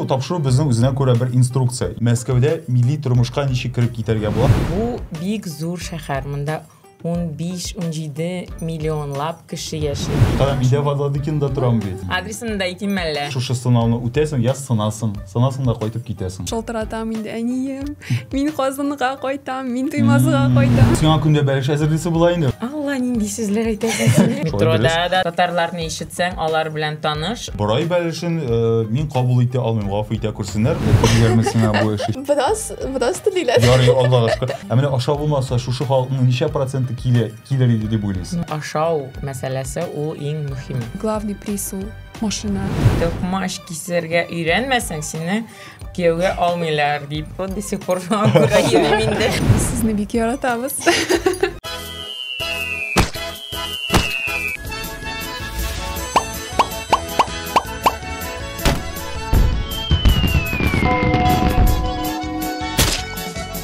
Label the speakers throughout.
Speaker 1: Бу тапшыру безнең үзенә күрә бер инструкция. Мәскәүдә милли тормышка ничек кереп китәргә була?
Speaker 2: Бу бик зур шәһәр, монда 15-17 миллионлап кеше яши.
Speaker 1: Кара, мин дә Владыкинда торам бит.
Speaker 2: Адресымны да әйтимме әллә?
Speaker 1: Шушы сынауны үтәсең, я сынасың. Сынасың да кайтып китәсең.
Speaker 3: Шалтыратам инде, әнием, мин Казанга кайтам, мин Туймазыга кайтам.
Speaker 1: Сиңа көндә бәлеш әзерлисе була инде.
Speaker 2: Алла, нинди сүзләр әйтәсең син. Метрода да татарларны ишетсәң, алар белән таныш.
Speaker 1: Борай бәлешен мин кабул итә алмыйм, гафу итә күрсеннәр. Телиләрме сиңа бу эш?
Speaker 3: Бераз, бераз телиләр.
Speaker 1: Ярый, Аллага шөкер. Ә менә ашау булмаса, шушы халыкның ничә проценты килә, килер иде дип уйлыйсың?
Speaker 2: Ашау мәсьәләсе ул иң мөһиме.
Speaker 3: Главный приз ул машина.
Speaker 2: Токмач кисәргә өйрәнмәсәң, сине кияүгә алмыйлар дип. Вот до сих пор шуңа күрә йөрим инде.
Speaker 3: Сезне бик яратабыз.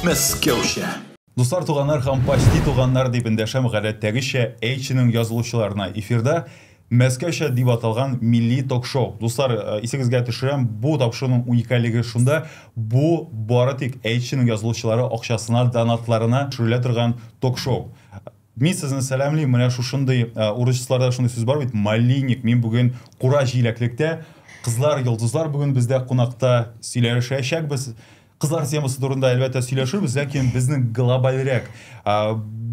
Speaker 1: Мәскәүчә. Дуслар, туганнар һәм почти туганнар дип эндәшәм гадәттәгечә H-ның язылучыларына эфирда Мәскәүчә дип аталган милли ток-шоу. Дуслар, исегезгә төшерәм, бу тапшыруның уникальлеге шунда, бу бары тик H-ның язылучылары акчасына, донатларына төшерелә торган ток-шоу. Мин сезне сәламлим, менә шушындый, урысчыларда шундый сүз бар бит, малинник. Мин бүген кура җиләклектә, кызлар, йолдызлар бүген бездә кунакта, сөйләшәчәкбез. Кызлар темасы турында, әлбәттә, сөйләшербез, ләкин безнең глобальрәк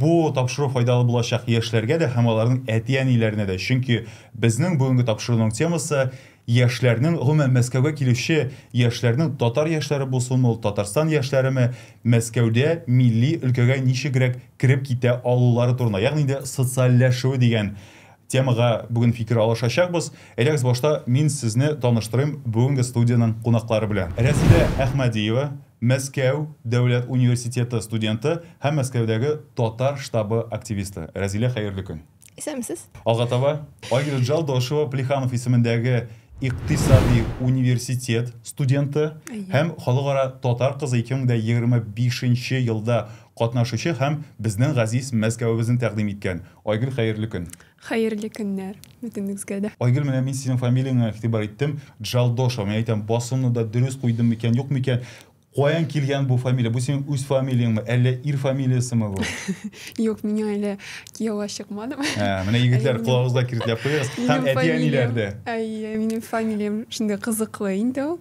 Speaker 1: бу тапшыру файдалы булачак яшьләргә дә һәм аларның әти-әниләренә дә. Чөнки безнең бүгенге тапшыруның темасы яшьләрнең, гомумән, Мәскәүгә килүче яшьләрнең, татар яшьләре булсынмы ул, Татарстан яшьләреме, Мәскәүдә милли өлкәгә ничегрәк кереп китә алулары турында, ягъни инде социальләшүе дигән темага бүген фикер алышачакбыз. Әйдәгез, башта мин сезне таныштырыйм бүгенге студиянең кунаклары белән. Рәзилә Әхмәдиева, Мәскәү дәүләт университеты студенты һәм Мәскәүдәге татар штабы активисты. Рәзилә, хәерле көн.
Speaker 3: Исәнмесез.
Speaker 1: Алга таба Айгөл Джалдошева, Плеханов исемендәге икътисади университет студенты һәм халыкара татар кызы 2025 елда катнашучы һәм безнең газиз Мәскәвебезне тәкъдим иткән. Айгөл, хәерле көн.
Speaker 3: Хәерле көннәр бөтенегезгә дә.
Speaker 1: Айгөл, менә мин синең фамилияңә игътибар иттем. Джалдошева. Мин әйтәм, басымны да дөрес куйдым микән, юк микән? Каян килгән бу фамилия? Бу синең үз фамилияңме, әллә ир фамилиясеме бу?
Speaker 3: Юк, миңа әле кияүгә чыкмадым.
Speaker 1: Ә, менә егетләр, колагыгызга киртләп куегыз. Һәм әти-әниләр дә.
Speaker 3: Әйе, минем фамилиям шундый кызыклы инде ул.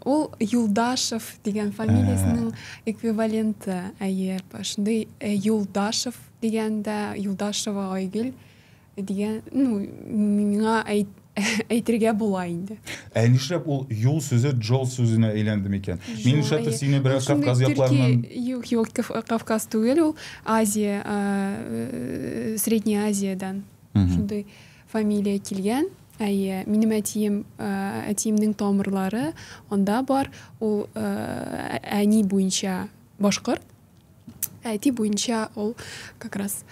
Speaker 3: Ул Юлдашев дигән фамилиясенең эквиваленты. Әйе, шундый Юлдашев дигән дә, Юлдашева Айгөл дигән, ну, миңа әйтергә була инде.
Speaker 1: Ә нишләп ул юл сүзе джол сүзенә әйләнде микән? Мин нишләптер сине бераз Кавказ якларыннан...
Speaker 3: Юк, юк, Кавказ түгел ул, Азия, Средняя Азиядан шундый фамилия килгән. Әйе, минем әтием, әтиемнең тамырлары анда бар. Ул әни буенча башкорт, әти буенча ул как раз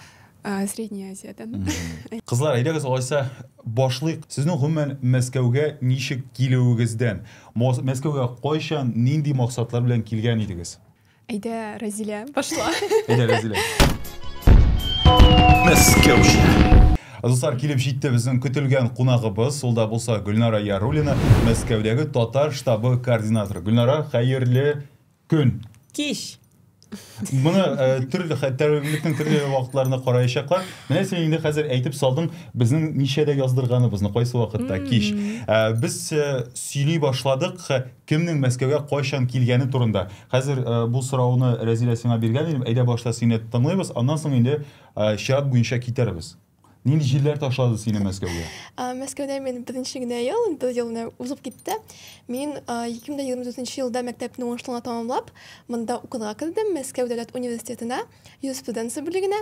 Speaker 3: Средняя Азиядан.
Speaker 1: Кызлар, әйдәгез алайса башлыйк. Сезнең гомумән Мәскәүгә ничек килүегездән? Мәскәүгә кайчан, нинди максатлар белән килгән идегез?
Speaker 3: Әйдә, Разилә, башла.
Speaker 1: Әйдә, Разилә. Мәскәүчә. Дуслар, килеп җитте безнең көтелгән кунагыбыз, ул да булса Гөлнара Яруллина, Мәскәүдәге татар штабы координаторы. Гөлнара, хәерле көн.
Speaker 2: Кич.
Speaker 1: Моны төрле тәүлекнең төрле вакытларына караячаклар. Менә син инде хәзер әйтеп салдың, безнең ничәдә яздырганыбызны, кайсы вакытта, кич. Без сөйли башладык, кемнең Мәскәүгә кайчан килгәне турында. Хәзер бу сорауны Рәзилә сиңа биргән идем. Әйдә башта сине тыңлыйбыз, аннан соң инде чират буенча китәрбез. Нинди җилләр ташлады сине Мәскәүгә?
Speaker 4: Мәскәүдә мин беренче генә ел, бер ел менә узып китте. Мин 2024 елда мәктәпне уңышлы гына тәмамлап, монда укырга кердем, Мәскәү дәүләт университетына, юриспруденция бүлегенә.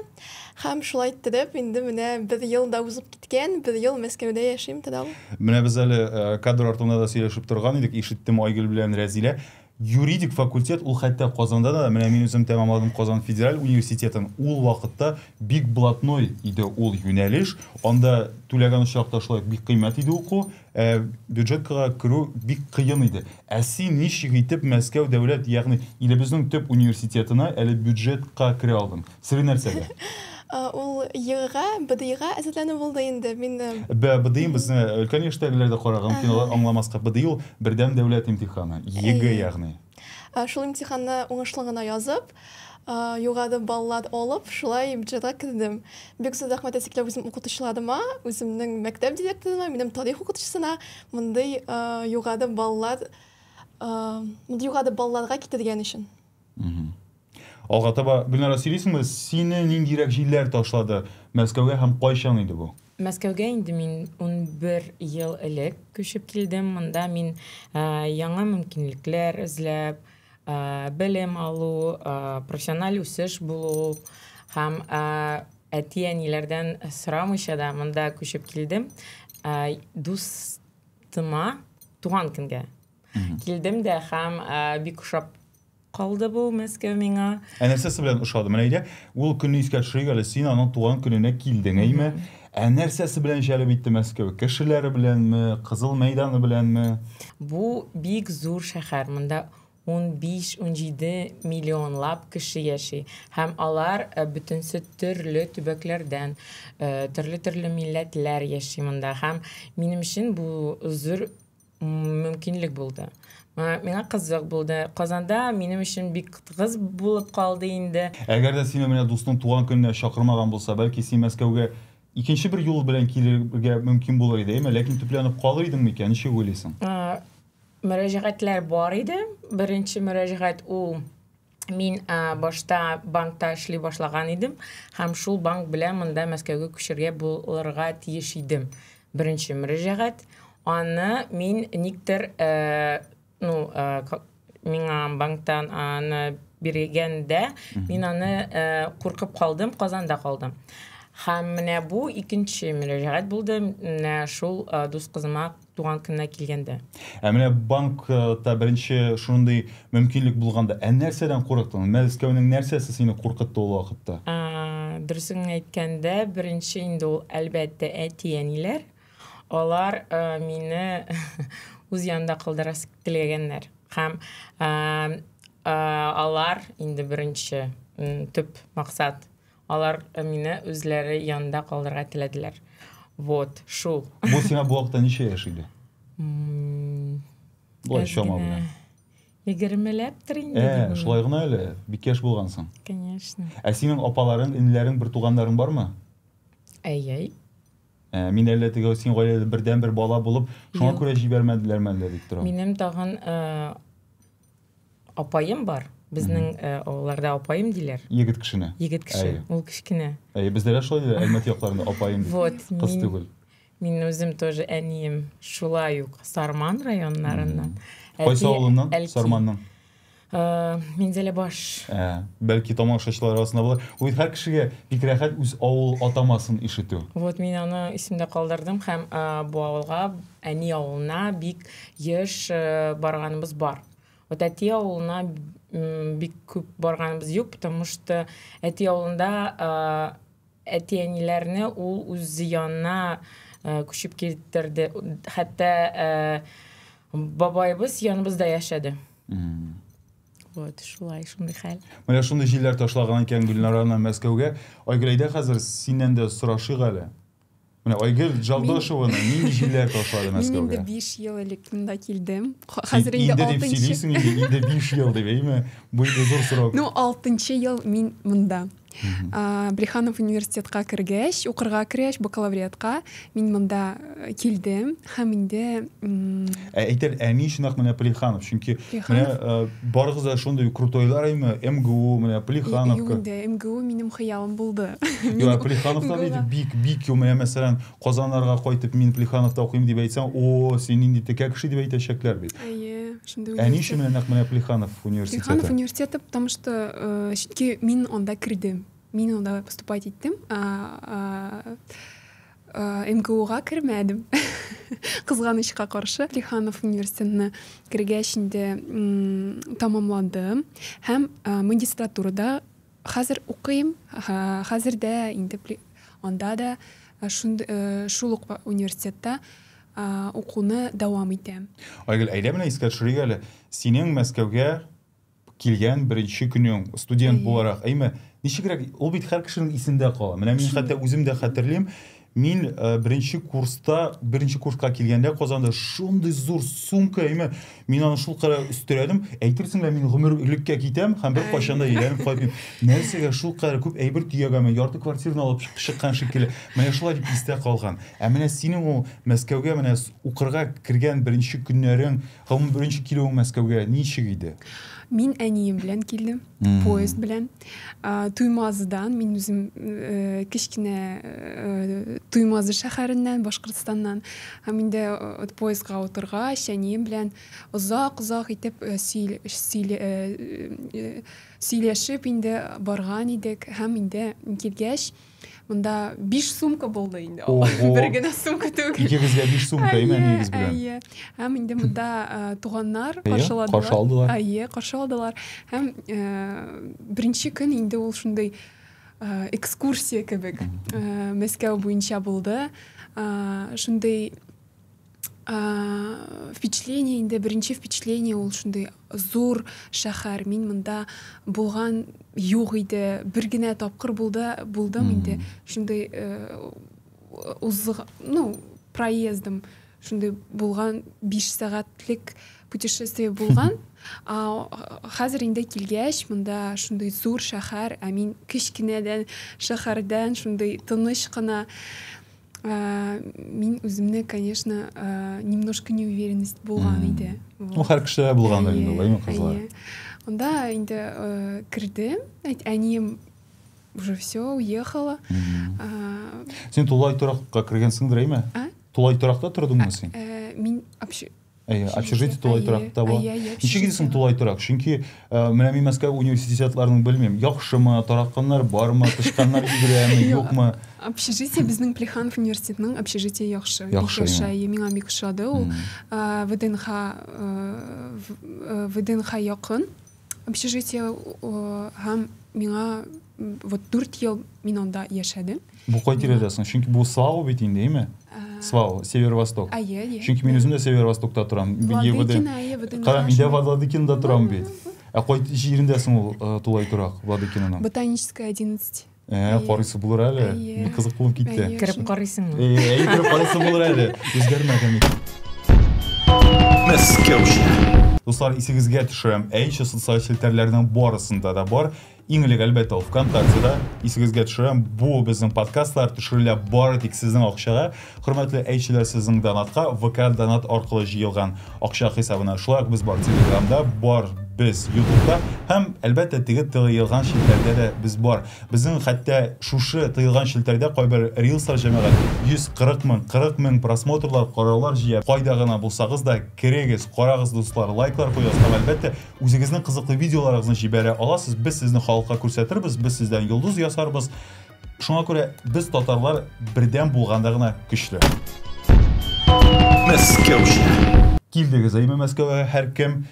Speaker 4: Һәм шулай иттереп, инде менә бер ел да узып киткән, бер ел Мәскәүдә яшим, торам.
Speaker 1: Менә без әле кадр артында да сөйләшеп торган идек, ишеттем Айгөл белән Рәзилә. Юридик факультет ул хәтта Казанда да, менә мин үзем тәмамладым Казан федераль университетын, ул вакытта бик блатной иде ул юнәлеш, анда түләгән очракта шулай бик кыйммәт иде уку, ә бюджеткага керү бик кыен иде. Ә син ничек итеп Мәскәү дәүләт, ягъни илебезнең төп университетына әле бюджетка керә алдың? Сере нәрсәдә?
Speaker 4: Ул ЕГЭга, БДИга әзерләнү булды инде. Мин
Speaker 1: БДИ безне өлкән яшьтәгеләр дә карарга мөмкин, алар аңламаска. БДИ ул бердәм дәүләт имтиханы, ЕГЭ ягъни.
Speaker 4: Шул имтиханны уңышлы гына язып, югары баллар алып, шулай бюджетка кердем. Бик зур рәхмәт әйтәсе үзем укытучыларыма, үземнең мәктәп директорына, минем тарих укытучысына мондый югары баллар, мондый югары балларга китергән өчен.
Speaker 1: Алга таба, Гөлнара, сөйлисеңме, сине ниндирәк җилләр ташлады Мәскәүгә һәм кайчан иде бу?
Speaker 2: Мәскәүгә инде мин 11 ел элек күчеп килдем. Монда мин яңа мөмкинлекләр эзләп, белем алу, профессиональ үсеш булу һәм әти-әниләрдән сорамыйча да монда күчеп килдем. Дустыма туган көнгә килдем дә һәм бик ошап калды бу Мәскәү миңа.
Speaker 1: Ә нәрсәсе белән ошады? Менә әйдә, ул көнне искә төшерик әле, син аның туган көненә килдең, әйме? Ә нәрсәсе белән җәлеп итте Мәскәү? Кешеләре беләнме, Кызыл мәйданы беләнме?
Speaker 2: Бу бик зур шәһәр, монда 15-17 миллионлап кеше яши һәм алар бөтенсе төрле төбәкләрдән, төрле-төрле милләтләр яши монда һәм минем өчен бу зур мөмкинлек булды. Миңа кызык булды. Казанда минем өчен бик тыгыз булып калды инде.
Speaker 1: Әгәр дә сине менә дустың туган көненә чакырмаган булса, бәлки син Мәскәүгә икенче бер юл белән килергә мөмкин булыр иде, әйме? Ләкин төпләнеп калыр идең микән? Ничек уйлыйсың?
Speaker 2: Мөрәҗәгатьләр бар иде. Беренче мөрәҗәгать ул мин башта банкта эшли башлаган идем һәм шул банк белән монда Мәскәүгә күчергә булырга тиеш идем. Беренче мөрәҗәгать. Аны мин никтер, ну, миңа банктан аны биргәндә, мин аны куркып калдым, Казанда калдым. Һәм менә бу икенче мөрәҗәгать булды, менә шул дус кызыма туган көненә килгәндә.
Speaker 1: Ә менә банкта беренче шундый мөмкинлек булганда, ә нәрсәдән курыктың? Мәскәүнең нәрсәсе сине куркытты ул вакытта?
Speaker 2: Дөресен әйткәндә, беренче инде ул, әлбәттә, әти-әниләр. Алар мине үз янында калдырасы теләгәннәр. Һәм алар инде беренче төп максат. Алар мине үзләре янында калдырырга теләделәр. Вот, шул.
Speaker 1: Бу сиңа бу вакытта ничә яшь иде? Болай чама белән.
Speaker 2: Егермеләптер инде.
Speaker 1: Ә, шулай гына әле, бик яшь булгансың.
Speaker 2: Конечно.
Speaker 1: Ә синең апаларың, энеләрең, бер туганнарың бармы?
Speaker 2: Әй-әй.
Speaker 1: Ә, мин әллә теге син гаиләдә бердәнбер бала булып, шуңа күрә җибәрмәделәрме әллә дип торам.
Speaker 2: Минем тагын апаем бар. Безнең авылларда апаем диләр.
Speaker 1: Егет кешене.
Speaker 2: Егет кеше. Ул кечкенә.
Speaker 1: Әйе, бездә дә шулай диләр, Әлмәт якларында апаем дип.
Speaker 2: Вот.
Speaker 1: Кыз түгел.
Speaker 2: Мин үзем тоже әнием шулай ук Сарман районнарыннан.
Speaker 1: Кайсы авылыннан? Сарманның.
Speaker 2: Мензелебаш.
Speaker 1: Ә, бәлки тамашачылар арасында булыр. Ул бит һәр кешегә бик рәхәт үз авыл атамасын ишетү.
Speaker 2: Вот мин аны исемдә калдырдым һәм бу авылга, әни авылына бик еш барганыбыз бар. Вот әти авылына бик күп барганыбыз юк, потому что әти авылында әти-әниләрне ул үз янына күчеп китерде. Хәтта бабаебыз яныбызда яшәде. Вот, шулай, шундый хәл.
Speaker 1: Менә шундый җилләр ташлаган икән Гөлнараны Мәскәүгә. Айгөл, әйдә хәзер синнән дә сорашыйк әле. Менә Айгөл Джалдошеваны нинди җилләр ташлады Мәскәүгә?
Speaker 3: Мин инде 5 ел элек монда килдем. Хәзер инде
Speaker 1: 6-нчы. Инде дип сөйлисең инде, инде 5 ел дип, әйме? Бу инде зур срок.
Speaker 3: Ну, 6-нчы ел мин монда. Плеханов университетка кергәч, укырга кергәч, бакалавриатка мин монда килдем һәм инде
Speaker 1: Ә әйтер, ә ни өчен нәкъ менә Плеханов? Чөнки менә барыгыз да шундый крутойлар әйме, МГУ, менә Плехановка.
Speaker 3: Юк инде, МГУ минем хыялым булды.
Speaker 1: Юк, Плехановта бит бик, бик, менә мәсәлән, Казаннарга кайтып мин Плехановта укыйм дип әйтсәң, о, син нинди текә кеше дип әйтәчәкләр бит.
Speaker 3: Әйе, шундый.
Speaker 1: Ә ни өчен менә нәкъ менә Плеханов университеты?
Speaker 3: Плеханов университеты, потому что чөнки мин анда кердем. Мин анда поступать иттем. МГУга кермәдем. Кызганычка каршы, Плеханов университетына кергәч инде тамамладым һәм магистратурада хәзер укыйм. Хәзер дә инде анда да шул ук университетта укуны дәвам итәм.
Speaker 1: Айгөл, әйдә менә искә төшерик әле. Синең Мәскәүгә килгән беренче көнең, студент буларак, әйме, Ничегрәк, ул бит һәр кешенең исендә кала. Менә мин хәтта үзем дә хәтерлим, мин беренче курста, беренче курска килгәндә Казанда шундый зур сумка, әйме, мин аны шул кадәр өстерәдем, әйтерсең лә мин гомерлеккә китәм һәм бер кайчан да әйләнеп кайтмыйм. Нәрсәгә шул кадәр күп әйбер төягәнмен, ярты квартираны алып чыккан шикелле. Менә шулай дип истә калган. Ә менә синең ул Мәскәүгә менә укырга кергән беренче көннәрең, гомумән беренче килүең Мәскәүгә ничек иде?
Speaker 3: Мин әнием белән килдем, поезд белән. Туймазыдан, мин үзем э, кечкенә э, Туймазы шәһәреннән, Башкортстаннан. Һәм инде э, поездга утыргач, әнием белән озак-озак итеп сөйләшеп инде барган идек. Һәм инде килгәч, Монда биш сумка булды инде.
Speaker 1: Ого.
Speaker 3: Бер генә сумка түгел.
Speaker 1: Икегезгә биш сумка, әйме, әниегез белән?
Speaker 3: Әйе. Һәм инде монда э, туганнар
Speaker 1: Әйе,
Speaker 3: каршыладылар.
Speaker 1: каршы алдылар.
Speaker 3: Әйе, каршы алдылар. Һәм э, беренче көн инде ул шундый э, экскурсия кебек э, Мәскәү буенча булды. Э, шундый впечатление инде беренче впечатление ул шундый зур шәһәр мин монда булган юк иде бер генә тапкыр булды булдым инде шундый э, узг ну проездом шундый булган 5 сәгатьлек путешествие булган а хәзер инде килгәч монда шундый зур шәһәр ә мин кечкенәдән шәһәрдән шундый тыныч кына Мин үземне, конечно, немножко неуверенность булган иде.
Speaker 1: Ну, һәр кешедә булгандыр инде, улаймы, кызлар?
Speaker 3: Анда инде кердем, әнием уже все, уехала.
Speaker 1: Син тулай торакка кергәнсеңдер, әйме? Тулай торакта тордыңмы син?
Speaker 3: Мин
Speaker 1: Әйе, общежитие тулай торакта була. Ничек иде соң тулай торак? Чөнки э, менә мин Мәскәү университетларының белмим, яхшымы, тараканнар бармы, тычканнар йөгерәме, юкмы?
Speaker 3: Общежитие безнең Плеханов университетының общежитие яхшы.
Speaker 1: Яхшы.
Speaker 3: Яхшы, әйе, миңа бик ошады ул. Э, ВДНХ э, ВДНХ якын общежитие һәм миңа вот дүрт ел мин анда яшәдем.
Speaker 1: Бу кай тирәдә соң? Чөнки бу СВАУ бит инде, әйме? СВАУ, Северо-Восток.
Speaker 3: Әйе, әйе.
Speaker 1: Чөнки мин үзем дә Северо-Востокта торам.
Speaker 3: Владыкина, әйе, ВДНХ.
Speaker 1: Кара, мин дә Владыкинада торам бит. Ә кай җирендә соң ул э, тулай торак Владыкинаның?
Speaker 3: Ботаническая 11.
Speaker 1: Ә, карыйсы булыр әле. Бик кызык булып китте.
Speaker 2: Кереп карыйсыңмы?
Speaker 1: Әйе, кереп карыйсы булыр әле. Үзгәрмәгән микән?
Speaker 5: Мәскәүчә.
Speaker 1: Дуслар, исегезгә төшерәм, Әйче социаль челтәрләрнең барысында да бар. Иң элек, әлбәттә, ул ВКонтактеда. Исегезгә төшерәм, бу безнең подкастлар төшерелә бары тик сезнең акчага. Хөрмәтле әйчеләр, сезнең донатка ВК донат аркылы җыелган акча хисабына. Шулай ук без бар Телеграмда, бар без Ютубта һәм, әлбәттә, теге тыелган челтәрдә дә без бар. Безнең хәтта шушы тыелган челтәрдә кайбер рилслар җәмәгать 140 мең, 40 мең просмотрлар, караулар җыя. Кайда гына булсагыз да, керегез, карагыз, дуслар, лайклар куегыз һәм, әлбәттә, Үзегезнең кызыклы видеоларыгызны җибәрә аласыз. Без сезне халыкка күрсәтербез, без сездән йолдыз ясарбыз. Шуңа күрә без татарлар бердәм булганда гына көчле.
Speaker 5: Мәскәүчә.
Speaker 1: Килдегез әйме Мәскәүгә һәркем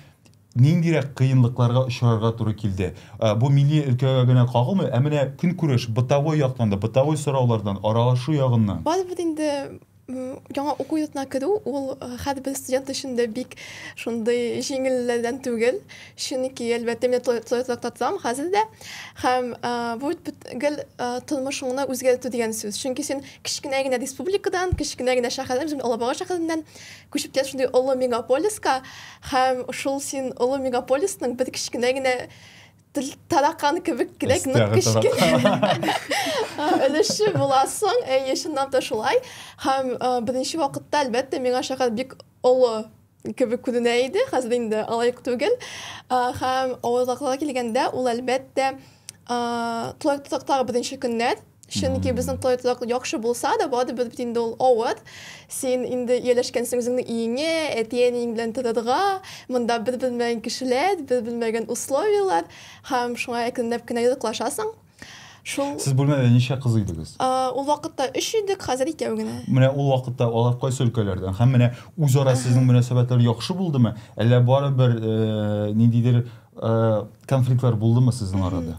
Speaker 1: ниндирәк кыенлыкларга очрарга туры килде? Э, бу милли өлкәгә генә кагылмый, ә менә көнкүреш, бытовой яктан да, бытовой сораулардан, аралашу ягыннан.
Speaker 4: Барыбер инде Яңа уку йортына керү ул һәрбер студент өчен дә бик шундый җиңелләрдән түгел. Чөнки, әлбәттә, мин торакта торам хәзер дә. Һәм бу бит гел тормышыңны үзгәртү дигән сүз. Чөнки син кечкенә генә республикадан, кечкенә генә шәһәрдән, безнең Алабуга шәһәреннән күчеп киләсең шундый олы мегаполиска һәм шул син олы мегаполисның бер кечкенә генә таракан кебек кенә нык кечкенә өлеше буласың. Әйе, чынлап та шулай. Һәм беренче вакытта, әлбәттә, миңа шәһәр бик олы кебек күренә иде. Хәзер инде алай ук түгел. Һәм авырлыкларга килгәндә, ул, әлбәттә, тулай торактагы беренче көннәр. Чөнки безнең тулай торак яхшы булса да, барыбер бит инде ул авыр. Син инде ияләшкәнсең үзеңнең өеңә, әти-әниең белән торырга, монда бер белмәгән кешеләр, бер белмәгән условияләр һәм шуңа әкренләп кенә йодрыклашасың. Шул
Speaker 1: Сез бүлмәдә ничә кыз идегез?
Speaker 4: Ул вакытта өч идек, хәзер икәү генә.
Speaker 1: Менә ул вакытта алар кайсы өлкәләрдән? Һәм менә үзара сезнең мөнәсәбәтләр яхшы булдымы? Әллә барыбер э, ниндидер Э, конфликтлар булдымы сезнең арада?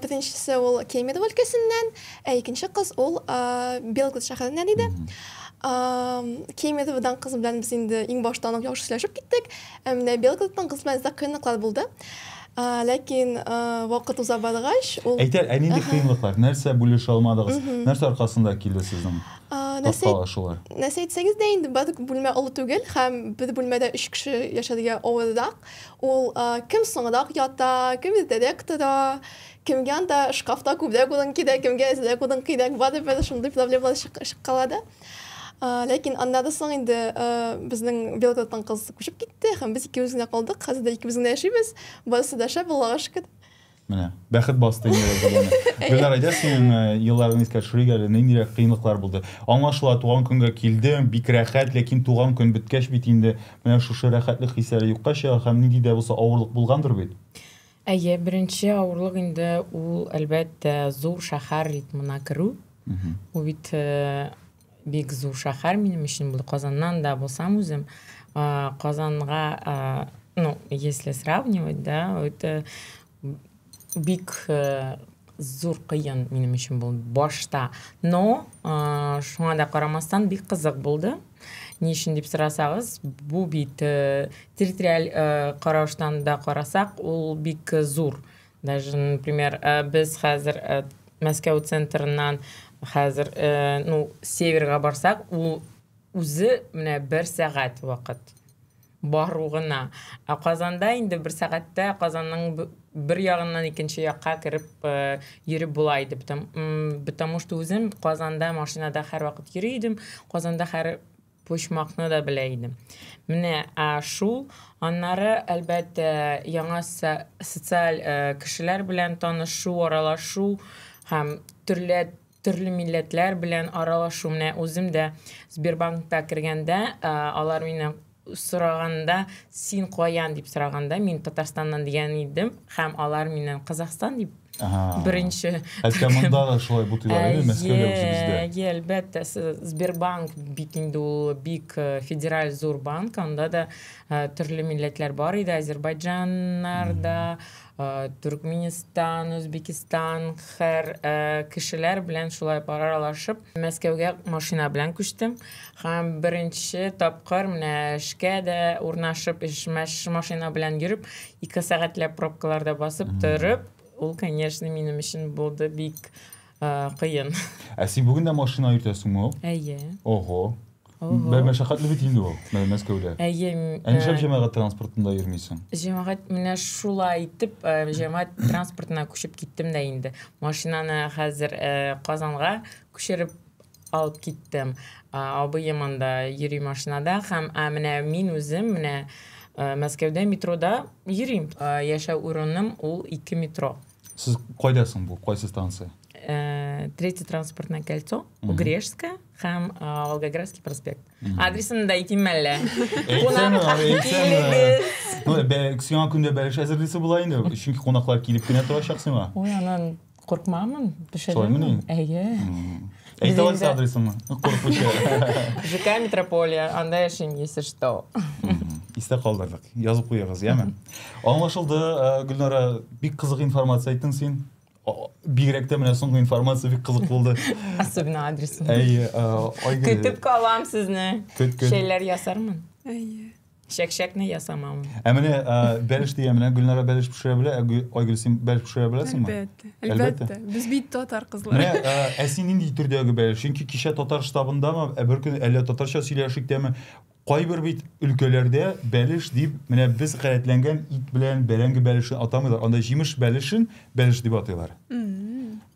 Speaker 4: Беренчесе ул Кемерово өлкәсеннән, ә икенче кыз ул Белгород шәһәреннән иде. Кемероводан кыз белән без инде иң баштан ук яхшы сөйләшеп киттек. Ә менә Белгородтан кыз белән әзрәк кыенлыклар булды. Ләкин вакыт уза баргач, ул
Speaker 1: Әйтә, ә нинди кыенлыклар? Нәрсә бүлешә алмадыгыз? Нәрсә аркасында килде сезнең тарткалашулар?
Speaker 4: Нәрсә әйтсәгез дә инде, бер бүлмә олы түгел һәм бер бүлмәдә өч кеше яшәргә авыррак. Ул кем соңрак ята, кем иртәрәк тора, кемгә анда шкафта күбрәк урын кирәк, кемгә әзрәк урын кирәк, барыбер шундый проблемалар чыккалады. Ләкин аннары соң инде безнең Белгородтан кыз күчеп китте һәм без икебез генә калдык. Хәзер дә икебез генә яшибез. Барысы да шәп, Аллага шөкер.
Speaker 1: Менә, бәхет басты инде Рәзиләне. Гөлнар, әйдә синең елларың искә төшерик әле, ниндирәк кыенлыклар булды? Аңлашыла, туган көнгә килдең, бик рәхәт, ләкин туган көн беткәч бит инде менә шушы рәхәтлек хисләре юкка чыга һәм нинди дә булса авырлык булгандыр бит?
Speaker 2: Әйе, беренче авырлык инде ул, әлбәттә, зур шәһәр ритмына керү. Ул бит бик зур шәһәр минем өчен булды. Казаннан да булсам үзем, Казанга, ну, если сравнивать, да, это бик зур кыен минем өчен булды башта. Но шуңа да карамастан бик кызык булды. Ни өчен дип сорасагыз, бу бит территориаль караштан да карасак, ул бик зур. Даже, например, без хәзер Мәскәү центрыннан хәзер, ну, северга барсак, ул үзе менә бер сәгать вакыт бару гына. Ә Казанда инде бер сәгатьтә Казанның бер ягыннан икенче якка кереп йөреп була иде. Потому что үзем Казанда машинада һәрвакыт йөри идем. Казанда һәр почмакны да белә идем. Менә шул. Аннары, әлбәттә, яңа социаль кешеләр белән танышу, аралашу һәм төрле төрле милләтләр белән аралашу. Менә үзем дә Сбербанкта кергәндә, алар миннән сораганда, син каян дип сораганда, мин Татарстаннан дигән идем, һәм алар миннән Казахстан дип беренче.
Speaker 1: Хәтта монда да шулай бутыйлар, әйе, Мәскәүдә үзебездә.
Speaker 2: Әйе, әлбәттә, Сбербанк бит инде ул бик федераль зур банк, анда да төрле милләтләр бар иде, азербайджаннар да, Төркменистан, Үзбекистан, һәр кешеләр белән шулай аралашып, Мәскәүгә машина белән күчтем. Һәм беренче тапкыр менә эшкә дә урнашып, эш машина белән йөреп, 2 сәгатьләп пробкаларда басып торып, ул, конечно, минем өчен булды бик кыен.
Speaker 1: Ә син бүген дә машина йөртәсеңме ул?
Speaker 2: Әйе.
Speaker 1: Ого. Бер мәшәкатьле бит инде ул, Мәскәүдә.
Speaker 2: Әйе.
Speaker 1: Ә нишләп җәмәгать транспортында йөрмисең?
Speaker 2: Җәмәгать менә шулай итеп, җәмәгать транспортына күчеп киттем дә инде. Машинаны хәзер Казанга күчереп алып киттем. Абыем анда йөри машинада һәм менә мин үзем менә Мәскәүдә метрода йөрим. Яшәү урыным ул 2 метро.
Speaker 1: Сез кайда соң бу? Кайсы станция?
Speaker 2: Третье транспортное кольцо, Угрешская һәм Волгоградский проспект. Адресын да әйтим әллә.
Speaker 1: Әйтсәме, әйтсәме. Ну, сиңа көндә бәлеш әзерлисе була инде, чөнки кунаклар килеп кенә торачак сиңа.
Speaker 2: Ой, аннан куркмамын, пешерермен. Әйе.
Speaker 1: Әйтә аласың адресыңны, куркмыйча.
Speaker 2: ЖК Метрополия, анда яшим, если что.
Speaker 1: Истә калдырдык. Язып куегыз, яме? Аңлашылды, Гөлнара, бик кызык информация әйттең син. Бигрәк тә менә соңгы информация бик кызык булды.
Speaker 2: Особенно адресын.
Speaker 1: Әйе, Айгөл.
Speaker 2: Көтеп калам сезне.
Speaker 1: Көт, көт.
Speaker 2: Шәйләр ясармын.
Speaker 3: Әйе.
Speaker 2: Чәк-чәкне ясамам.
Speaker 1: Ә менә бәлеш дигән, менә Гөлнара бәлеш пешерә белә, ә Айгөл син бәлеш пешерә беләсеңме?
Speaker 3: Әлбәттә. Әлбәттә. Без бит татар кызлары.
Speaker 1: Менә, ә син нинди төрдәге бәлеш? Чөнки кичә татар штабындамы, ә бер көн әллә татарча сөйләшик тәме, кайбер бит өлкәләрдә бәлеш дип, менә без гадәтләнгән ит белән бәрәңге бәлешен атамыйлар. Анда җимеш бәлешен бәлеш дип атыйлар.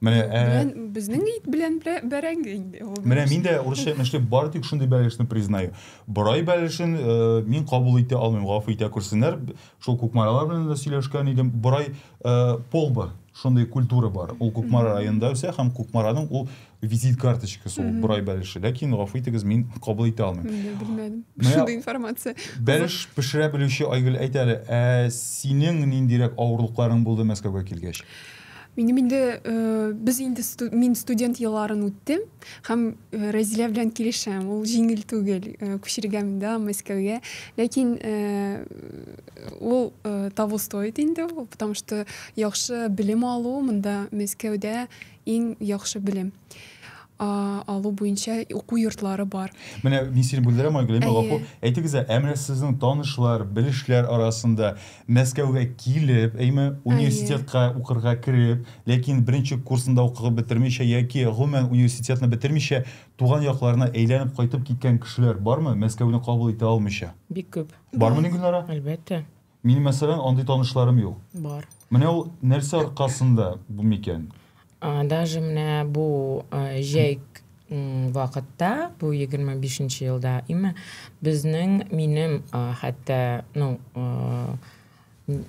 Speaker 1: Менә,
Speaker 3: безнең ит белән бәрәңге инде ул.
Speaker 1: Менә мин дә урысча әйтмешли, бары тик шундый бәлешне признаю. Борай бәлешен мин кабул итә алмыйм, гафу итә күрсеннәр. Шул Кукмаралар белән дә сөйләшкән идем. Борай полба, шундый культура бар. Ул Кукмара районында үсә һәм Кукмараның ул визит карточкасы ул борай бәлеше. Ләкин гафу итегез, мин кабул итә алмыйм.
Speaker 3: Мин белмәдем. Шундый информация.
Speaker 1: Бәлеш пешерә белүче Айгөл, әйт әле, ә синең ниндирәк авырлыкларың булды Мәскәүгә килгәч?
Speaker 3: Минем инде, без инде мин студент елларын үттем һәм Рәзилә белән килешәм. Ул җиңел түгел күчергә монда Мәскәүгә. Ләкин ул того стоит инде ул, потому что яхшы белем алу монда Мәскәүдә иң яхшы белем. алу буенча уку йортлары бар.
Speaker 1: Менә мин сине бүлдерәм, Айгөл, әйме, гафу. Әйтегез, ә менә сезнең танышлар, белешләр арасында Мәскәүгә килеп, әйме, университетка укырга кереп, ләкин беренче курсында укып бетермичә яки гомумән университетны бетермичә, туган якларына әйләнеп кайтып киткән кешеләр бармы, Мәскәүне кабул итә алмыйча?
Speaker 2: Бик күп.
Speaker 1: Бармыни, Гөлнара?
Speaker 2: Әлбәттә.
Speaker 1: Минем, мәсәлән, андый танышларым юк.
Speaker 2: Бар.
Speaker 1: Менә ул нәрсә аркасында бу микән?
Speaker 2: Даже менә бу җәй вакытта, бу 25 елда, име, безнең, минем хәтта, ну,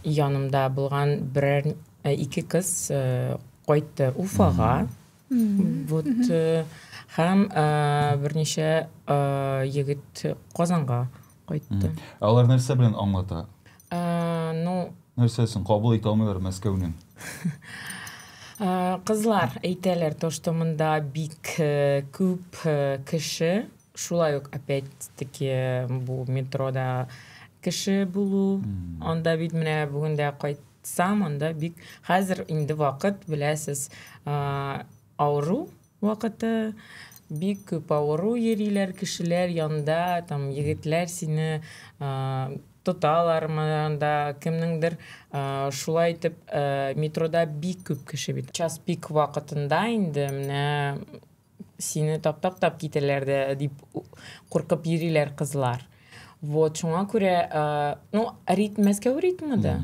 Speaker 2: янымда булган берәр ике кыз кайтты Уфага. Вот һәм берничә егет Казанга кайтты.
Speaker 1: Ә алар нәрсә белән аңлата?
Speaker 2: Ну,
Speaker 1: нәрсәсен кабул итә алмыйлар Мәскәүнең?
Speaker 2: Кызлар әйтәләр, то, что монда бик күп кеше, шулай ук опять-таки бу метрода кеше булу, анда бит менә бүген дә кайтсам, анда бик хәзер инде вакыт, беләсез, авыру вакыты, бик күп авыру йөриләр кешеләр янда, там егетләр сине тоталар анда кемнеңдер шулай итеп метрода бик күп кеше бит. Час пик вакытында инде менә сине таптап-тап китәләр дә дип куркып йөриләр кызлар. Вот, шуңа күрә, ну, ритм, Мәскәү ритмы да.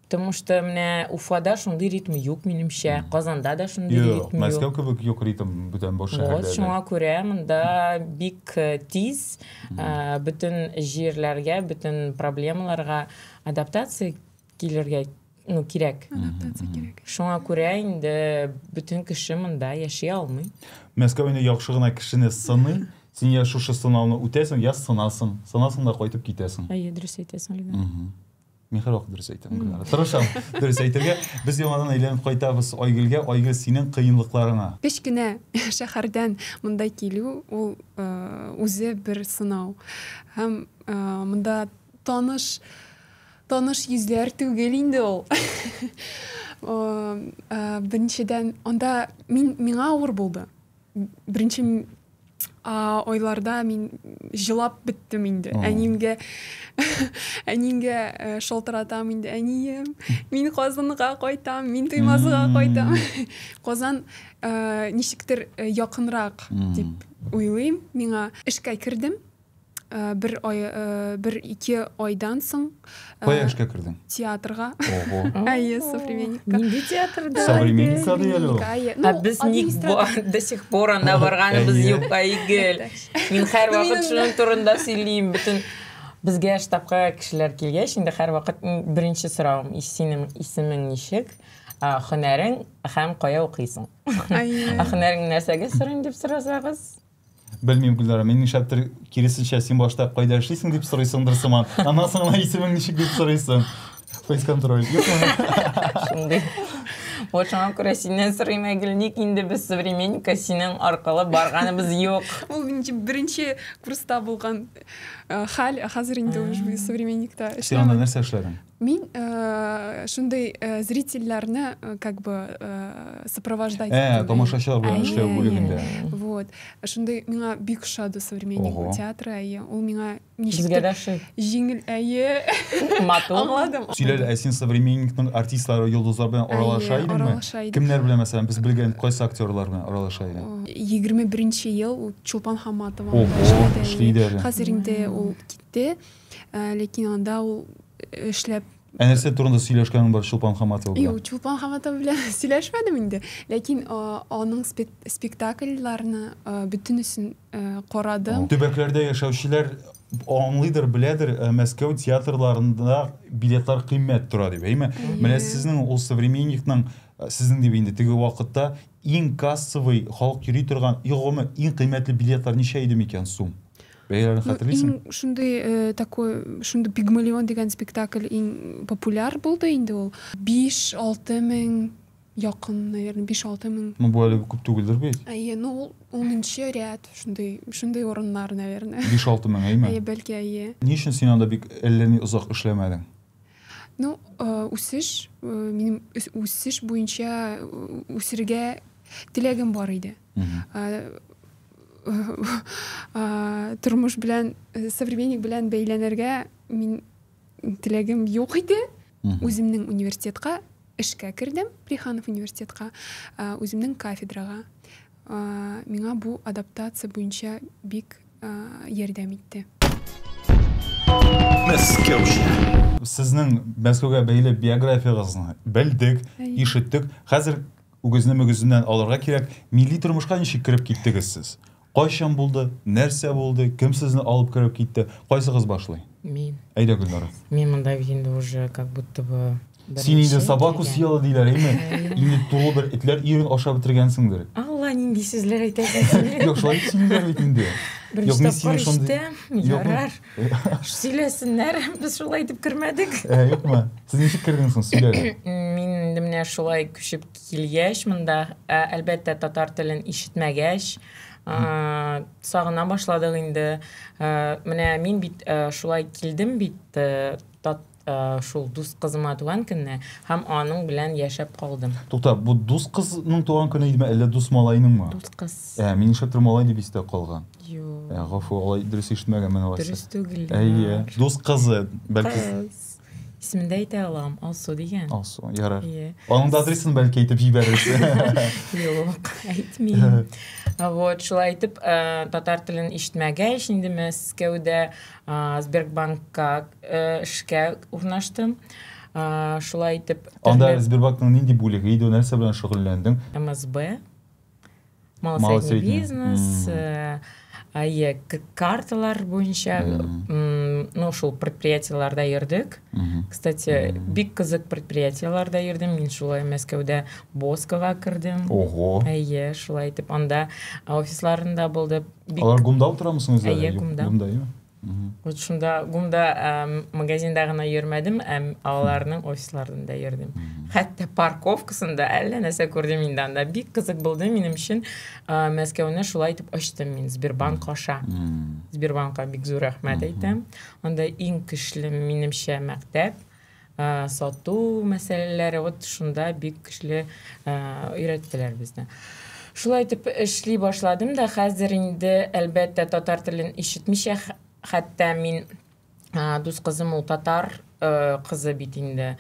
Speaker 2: Потому что менә Уфада шундый ритм юк, минемчә. Казанда да шундый
Speaker 1: ритм юк. Мәскәү кебек юк ритм бүтән баш шәһәрләрдә.
Speaker 2: Вот, шуңа күрә монда бик тиз бөтен җирләргә, бөтен проблемаларга адаптация килергә, ну, кирәк.
Speaker 3: Адаптация кирәк.
Speaker 2: Шуңа күрә инде бөтен кеше монда яши алмый.
Speaker 1: Мәскәү инде яхшы гына кешене сыный. Син я шушы сынауны үтәсең, я сынасың. Сынасың да кайтып китәсең.
Speaker 2: Әйе, дөрес әйтәсең, Ленар.
Speaker 1: Мин һәрвакыт дөрес әйтәм, Гөлнара. Тырышам дөрес әйтергә. Без яңадан әйләнеп кайтабыз Айгөлгә. Айгөл, синең кыенлыкларыңа.
Speaker 3: Кечкенә шәһәрдән монда килү ул үзе бер сынау. Һәм монда таныш таныш йөзләр түгел инде ул. Беренчедән, анда мин миңа авыр булды. Беренче айларда мин җылап беттем инде. Әниемгә әниемгә э, шалтыратам инде. Әнием, мин Казанга кайтам, мин Туймазыга кайтам. Казан э, ничектер э, якынрак дип уйлыйм. Миңа эшкә кердем. Э, бер ай, э, бер ике айдан соң.
Speaker 1: Э, Кая эшкә кердең?
Speaker 3: Театрга. Ого. Әйе, Современникка.
Speaker 2: Нинди театрда?
Speaker 1: Современникка ди әле ул.
Speaker 2: Ә без ник до сих пор анда барганыбыз юк, Айгөл. Мин һәрвакыт шуның турында сөйлим. Бөтен безгә штабка кешеләр килгәч, инде һәрвакыт беренче соравым, синең исемең ничек, һөнәрең һәм кая укыйсың? Ә һөнәрең нәрсәгә сорыйм дип сорасагыз?
Speaker 1: Белмим, Гөлнара, мин нишләптер киресенчә, син башта кайда эшлисең дип сорыйсыңдыр сыман. Аннан соң гына исемең ничек дип сорыйсың. Фейс-контроль. Юкмы?
Speaker 2: Шундый. Вот шуңа күрә синнән сорыйм, Айгөл, ник инде без Современникка синең аркылы барганыбыз юк?
Speaker 3: Ул беренче курста булган э, хәл, ә хәзер инде уже Современникта
Speaker 1: Син анда нәрсә эшләдең?
Speaker 3: Мин э, шундый э, зрительләрне э, как бы э, сопровождать
Speaker 1: Ә, тамашачылар белән эшләү бүлегендә.
Speaker 3: Вот. Шундый миңа бик ошады Современник театры, әйе. Ул миңа ничектер җиңел, әйе.
Speaker 2: Матур.
Speaker 3: Аңладым.
Speaker 1: Сөйлә әле, ә син Современникның артистлары, йолдызлар белән аралаша идеңме?
Speaker 3: Аралаша идем.
Speaker 1: Кемнәр белән, мәсәлән, без белгән кайсы актерлар белән аралаша идең?
Speaker 3: 21 ел ул Чулпан Хаматова.
Speaker 1: Ого, эшли иде әле.
Speaker 3: Хәзер инде ул китте, ләкин анда ул эшләп
Speaker 1: Ә нәрсә турында сөйләшкәнең бар Чулпан Хаматова белән?
Speaker 3: Юк, Чулпан Хаматова белән сөйләшмәдем инде. Ләкин аның спектакльләрне бөтенесен карадым.
Speaker 1: Төбәкләрдә яшәүчеләр аңлыйдыр, беләдер, Мәскәү театрларында билетлар кыйммәт тора дип, әйме? Менә сезнең ул Современникның, сезнең дип инде теге вакытта иң кассовый халык йөри торган, гомумән иң кыйммәтле билетлар ничә иде микән сум? Бәяләрен
Speaker 3: ну,
Speaker 1: хәтерлисең?
Speaker 3: Иң шундый э, такой, шундый Пигмалион дигән спектакль иң популяр булды инде ул. 5-6 мең якын, наверное, 5-6 мең.
Speaker 1: Ну, бу әле күп түгелдер бит.
Speaker 3: Әйе, ну ул унынчы ряд, шундый, шундый урыннар, наверное.
Speaker 1: 5-6 мең, әйме?
Speaker 3: Әйе, бәлки, әйе.
Speaker 1: Ни өчен син анда бик әллә ни озак эшләмәдең?
Speaker 3: Ну, э, үсеш, э, минем үсеш буенча үсергә. Теләгем бар иде. Тормыш белән, современник белән бәйләнергә мин теләгем юк иде. Үземнең университетка эшкә кердем, Плеханов университетка, үземнең кафедрага. Миңа бу адаптация буенча бик ярдәм итте.
Speaker 1: Мәскәүчә. Сезнең Мәскәүгә бәйле биографиягызны белдек, ишеттек. Хәзер үгезне мөгезеннән алырга кирәк. Милли тормышка ничек кереп киттегез сез? Кайчан булды? Нәрсә булды? Кем сезне алып кереп китте? Кайсыгыз башлый?
Speaker 2: Мин.
Speaker 1: Әйдә, Гөлнара.
Speaker 2: Мин монда бит инде уже как будто бы
Speaker 1: Син инде собаку съела диләр, әйме? Инде тулы бер этләр өерен ашап бетергәнсеңдер.
Speaker 2: Алла, нинди сүзләр әйтәсең син.
Speaker 1: Юк, шулай дип сөйлиләр бит инде.
Speaker 2: Беренче тапкыр ишетәм. Ярар. Сөйләсеннәр, без шулай итеп кермәдек.
Speaker 1: Ә, юкмы? Сез ничек кердең соң, сөйлә әле.
Speaker 2: Мин инде менә шулай күчеп килгәч монда, әлбәттә, татар телен ишетмәгәч, сагына башладык инде. Менә мин бит шулай килдем бит, тат шул дус кызыма туган көнне һәм аның белән яшәп калдым.
Speaker 1: Тукта, бу дус кызның туган көне идеме, әллә дус малайныңмы?
Speaker 2: Дус кыз.
Speaker 1: Ә, мин нишләптер малай дип истә калган.
Speaker 2: Юк.
Speaker 1: Ә, гафу, алай дөрес ишетмәгәнмен алайса.
Speaker 2: Дөрес түгел.
Speaker 1: Әйе, дус кызы, бәлки.
Speaker 2: Кыз. Исемен дә әйтә алам, Алсу дигән.
Speaker 1: Алсу, ярар.
Speaker 2: Әйе.
Speaker 1: Аның да адресын бәлки әйтеп җибәрерсең.
Speaker 2: Юк, әйтмим. Вот, шулай итеп, татар телен ишетмәгәч, инде Мәскәүдә Сбербанкка эшкә урнаштым. Шулай итеп,
Speaker 1: Анда Сбербанкның нинди бүлеге иде, нәрсә белән шөгыльләндең?
Speaker 2: МСБ. Малый средний бизнес, әйе, карталар буенча, ну, шул предприятиеләрдә йөрдек. Кстати, бик кызык предприятиеләрдә йөрдем. Мин шулай Мәскәүдә Боскога кердем.
Speaker 1: Ого.
Speaker 2: Әйе, шулай итеп анда офисларында булды.
Speaker 1: Алар ГУМда утырамы соң үзләре?
Speaker 2: Әйе, ГУМда.
Speaker 1: ГУМда, әйеме?
Speaker 2: Вот шунда ГУМда магазинда гына йөрмәдем, ә аларның офисларында йөрдем. Хәтта парковкасында әллә нәрсә күрдем инде анда. Бик кызык булды минем өчен. Мәскәүне шулай итеп ачтым мин Сбербанк аша. Сбербанкка бик зур рәхмәт әйтәм. Анда иң көчле минемчә мәктәп, сату мәсьәләләре, вот шунда бик көчле өйрәттеләр безне. Шулай итеп эшли башладым да, хәзер инде әлбәттә татар телен ишетмичә, хәтта мин дус кызым ул татар кызы бит инде.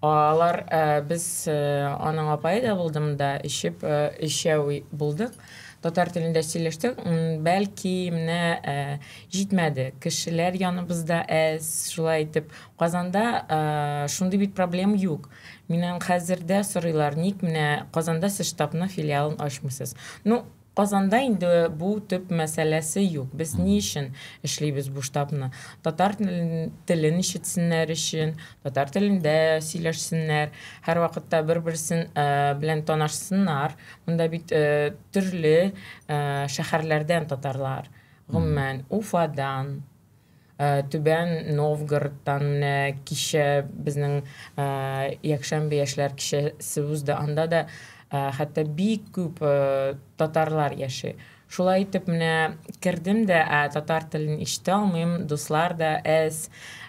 Speaker 2: Алар без аның апае да булды монда, эчеп өчәү булдык. Татар телендә сөйләштек. Бәлки менә җитмәде. Кешеләр яныбызда әз, шулай итеп Казанда шундый бит проблем юк. Миннән хәзер дә сорыйлар, ник менә Казанда сез штабны филиалын ачмыйсыз? Ну, Казанда инде бу төп мәсьәләсе юк. Без ни өчен эшлибез бу штабны? Татар телен ишетсеннәр өчен, татар телендә сөйләшсеннәр, һәрвакытта бер-берсен белән танышсыннар. Монда бит төрле шәһәрләрдән татарлар. Гомумән, Уфадан, Түбән Новгородтан менә кичә безнең якшәмбе яшьләр кичәсе узды. Анда да хәтта бик күп татарлар яши. Шулай итеп менә кердем дә, ә татар телен ишетә алмыйм, дуслар да әз.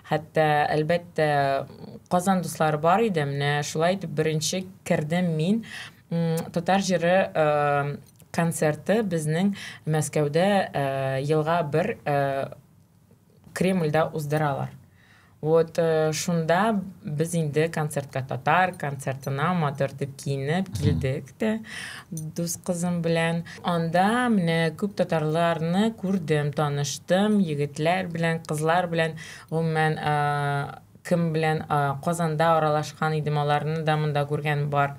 Speaker 2: Хәтта, әлбәттә, Казан дуслары бар иде. Менә шулай итеп беренче кердем мин. Татар җыры концерты безнең Мәскәүдә елга бер Кремльдә уздыралар. Вот шунда без инде концертка татар концертына матур итеп киенеп килдек тә дус кызым белән. Анда менә күп татарларны күрдем, таныштым, егетләр белән, кызлар белән, гомумән, кем белән Казанда аралашкан идем, аларны да монда күргән бар.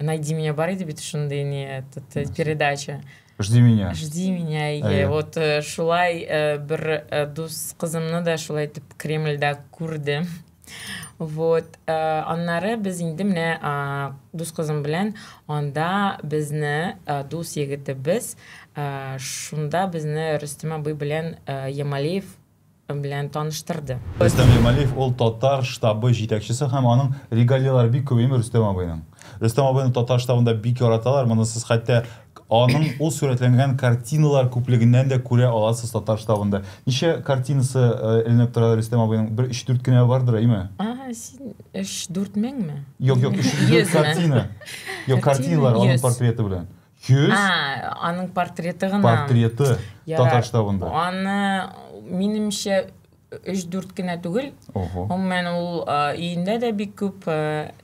Speaker 2: Найди меня бар иде бит шундый не этот передача.
Speaker 1: Жди меня.
Speaker 2: Жди меня, әйе. Вот шулай бер дус кызымны да шулай итеп Кремльдә күрдем. Вот, аннары без инде менә дус кызым белән анда безне дус егетебез шунда безне Рөстәм абый белән Ямалиев белән таныштырды.
Speaker 1: Рөстәм Ямалиев ул татар штабы җитәкчесе һәм аның регалияләре бик күп, әйеме Рөстәм абыйның? Рөстәм абыйны татар штабында бик яраталар. Моны сез хәтта аның ул сурәтләнгән картиналар күплегеннән дә күрә аласыз татар штабында. Ничә картинасы эленеп тора Рөстәм абыйның? Бер өч-дүрт кенә бардыр, әйеме?
Speaker 2: Ага, син. 3-4 меңме?
Speaker 1: Юк, юк, 304 картина. Юк, картиналар аның портреты белән. 100?
Speaker 2: А, аның портреты гына.
Speaker 1: Портреты татар штабында.
Speaker 2: Аны, минемчә, 3-4 кенә түгел.
Speaker 1: Ого.
Speaker 2: Гомумән, ул өендә дә бик күп,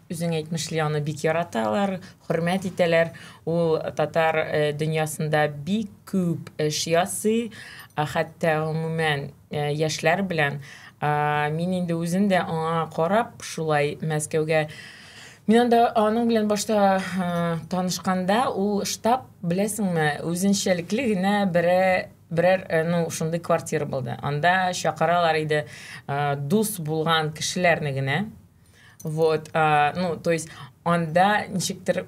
Speaker 2: үзең әйтмешли, аны бик яраталар, хөрмәт итәләр. Ул татар дөньясында бик күп эш ясый, хәтта гомумән яшьләр белән. Мин инде үзем дә аңа карап, шулай Мәскәүгә. Мин анда аның белән башта танышканда, ул штаб, беләсеңме, үзенчәлекле генә берәр, ну, шундый квартира булды. Анда чакыралар иде дус булган кешеләрне генә. Вот, ну, то есть анда ничектер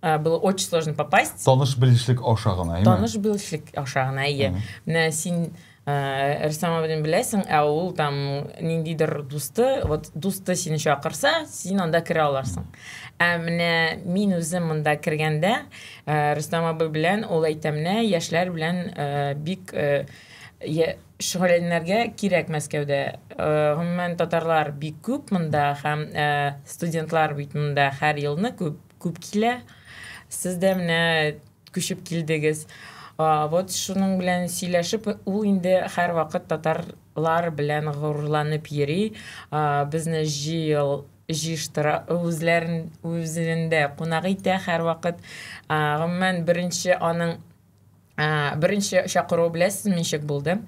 Speaker 2: было очень сложно попасть.
Speaker 1: Таныш белешлек аша гына, әйме?
Speaker 2: Таныш белешлек аша гына, әйе. Менә син Рөстәм абыйны беләсең, ә ул там ниндидер дусты, вот дусты сине чакырса, син анда керә аларсың. Ә менә мин үзем монда кергәндә, Рөстәм абый белән ул әйтә, менә яшьләр белән бик шөгыльләнергә кирәк Мәскәүдә. Гомумән, татарлар бик күп монда һәм студентлар бит монда һәр елны күп күп килә. Сез дә менә күчеп килдегез. Вот шуның белән сөйләшеп, ул инде һәрвакыт татарлар белән горурланып йөри. Безне җыештыра, үзләрен үзендә кунак итә һәрвакыт. Гомумән, беренче аның беренче чакыруы беләсезме ничек булды?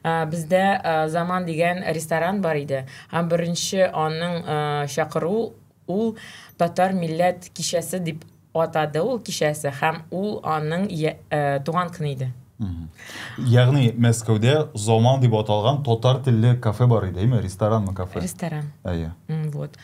Speaker 2: Бездә Заман дигән ресторан бар иде. Һәм беренче аның чакыру ул татар милләт кичәсе дип атады ул кичәсе, һәм ул аның туган көне иде.
Speaker 1: Ягъни Мәскәүдә Заман дип аталган татар телле кафе бар иде, әйме? Ресторанмы, кафе?
Speaker 2: Ресторан.
Speaker 1: Әйе.
Speaker 2: Вот.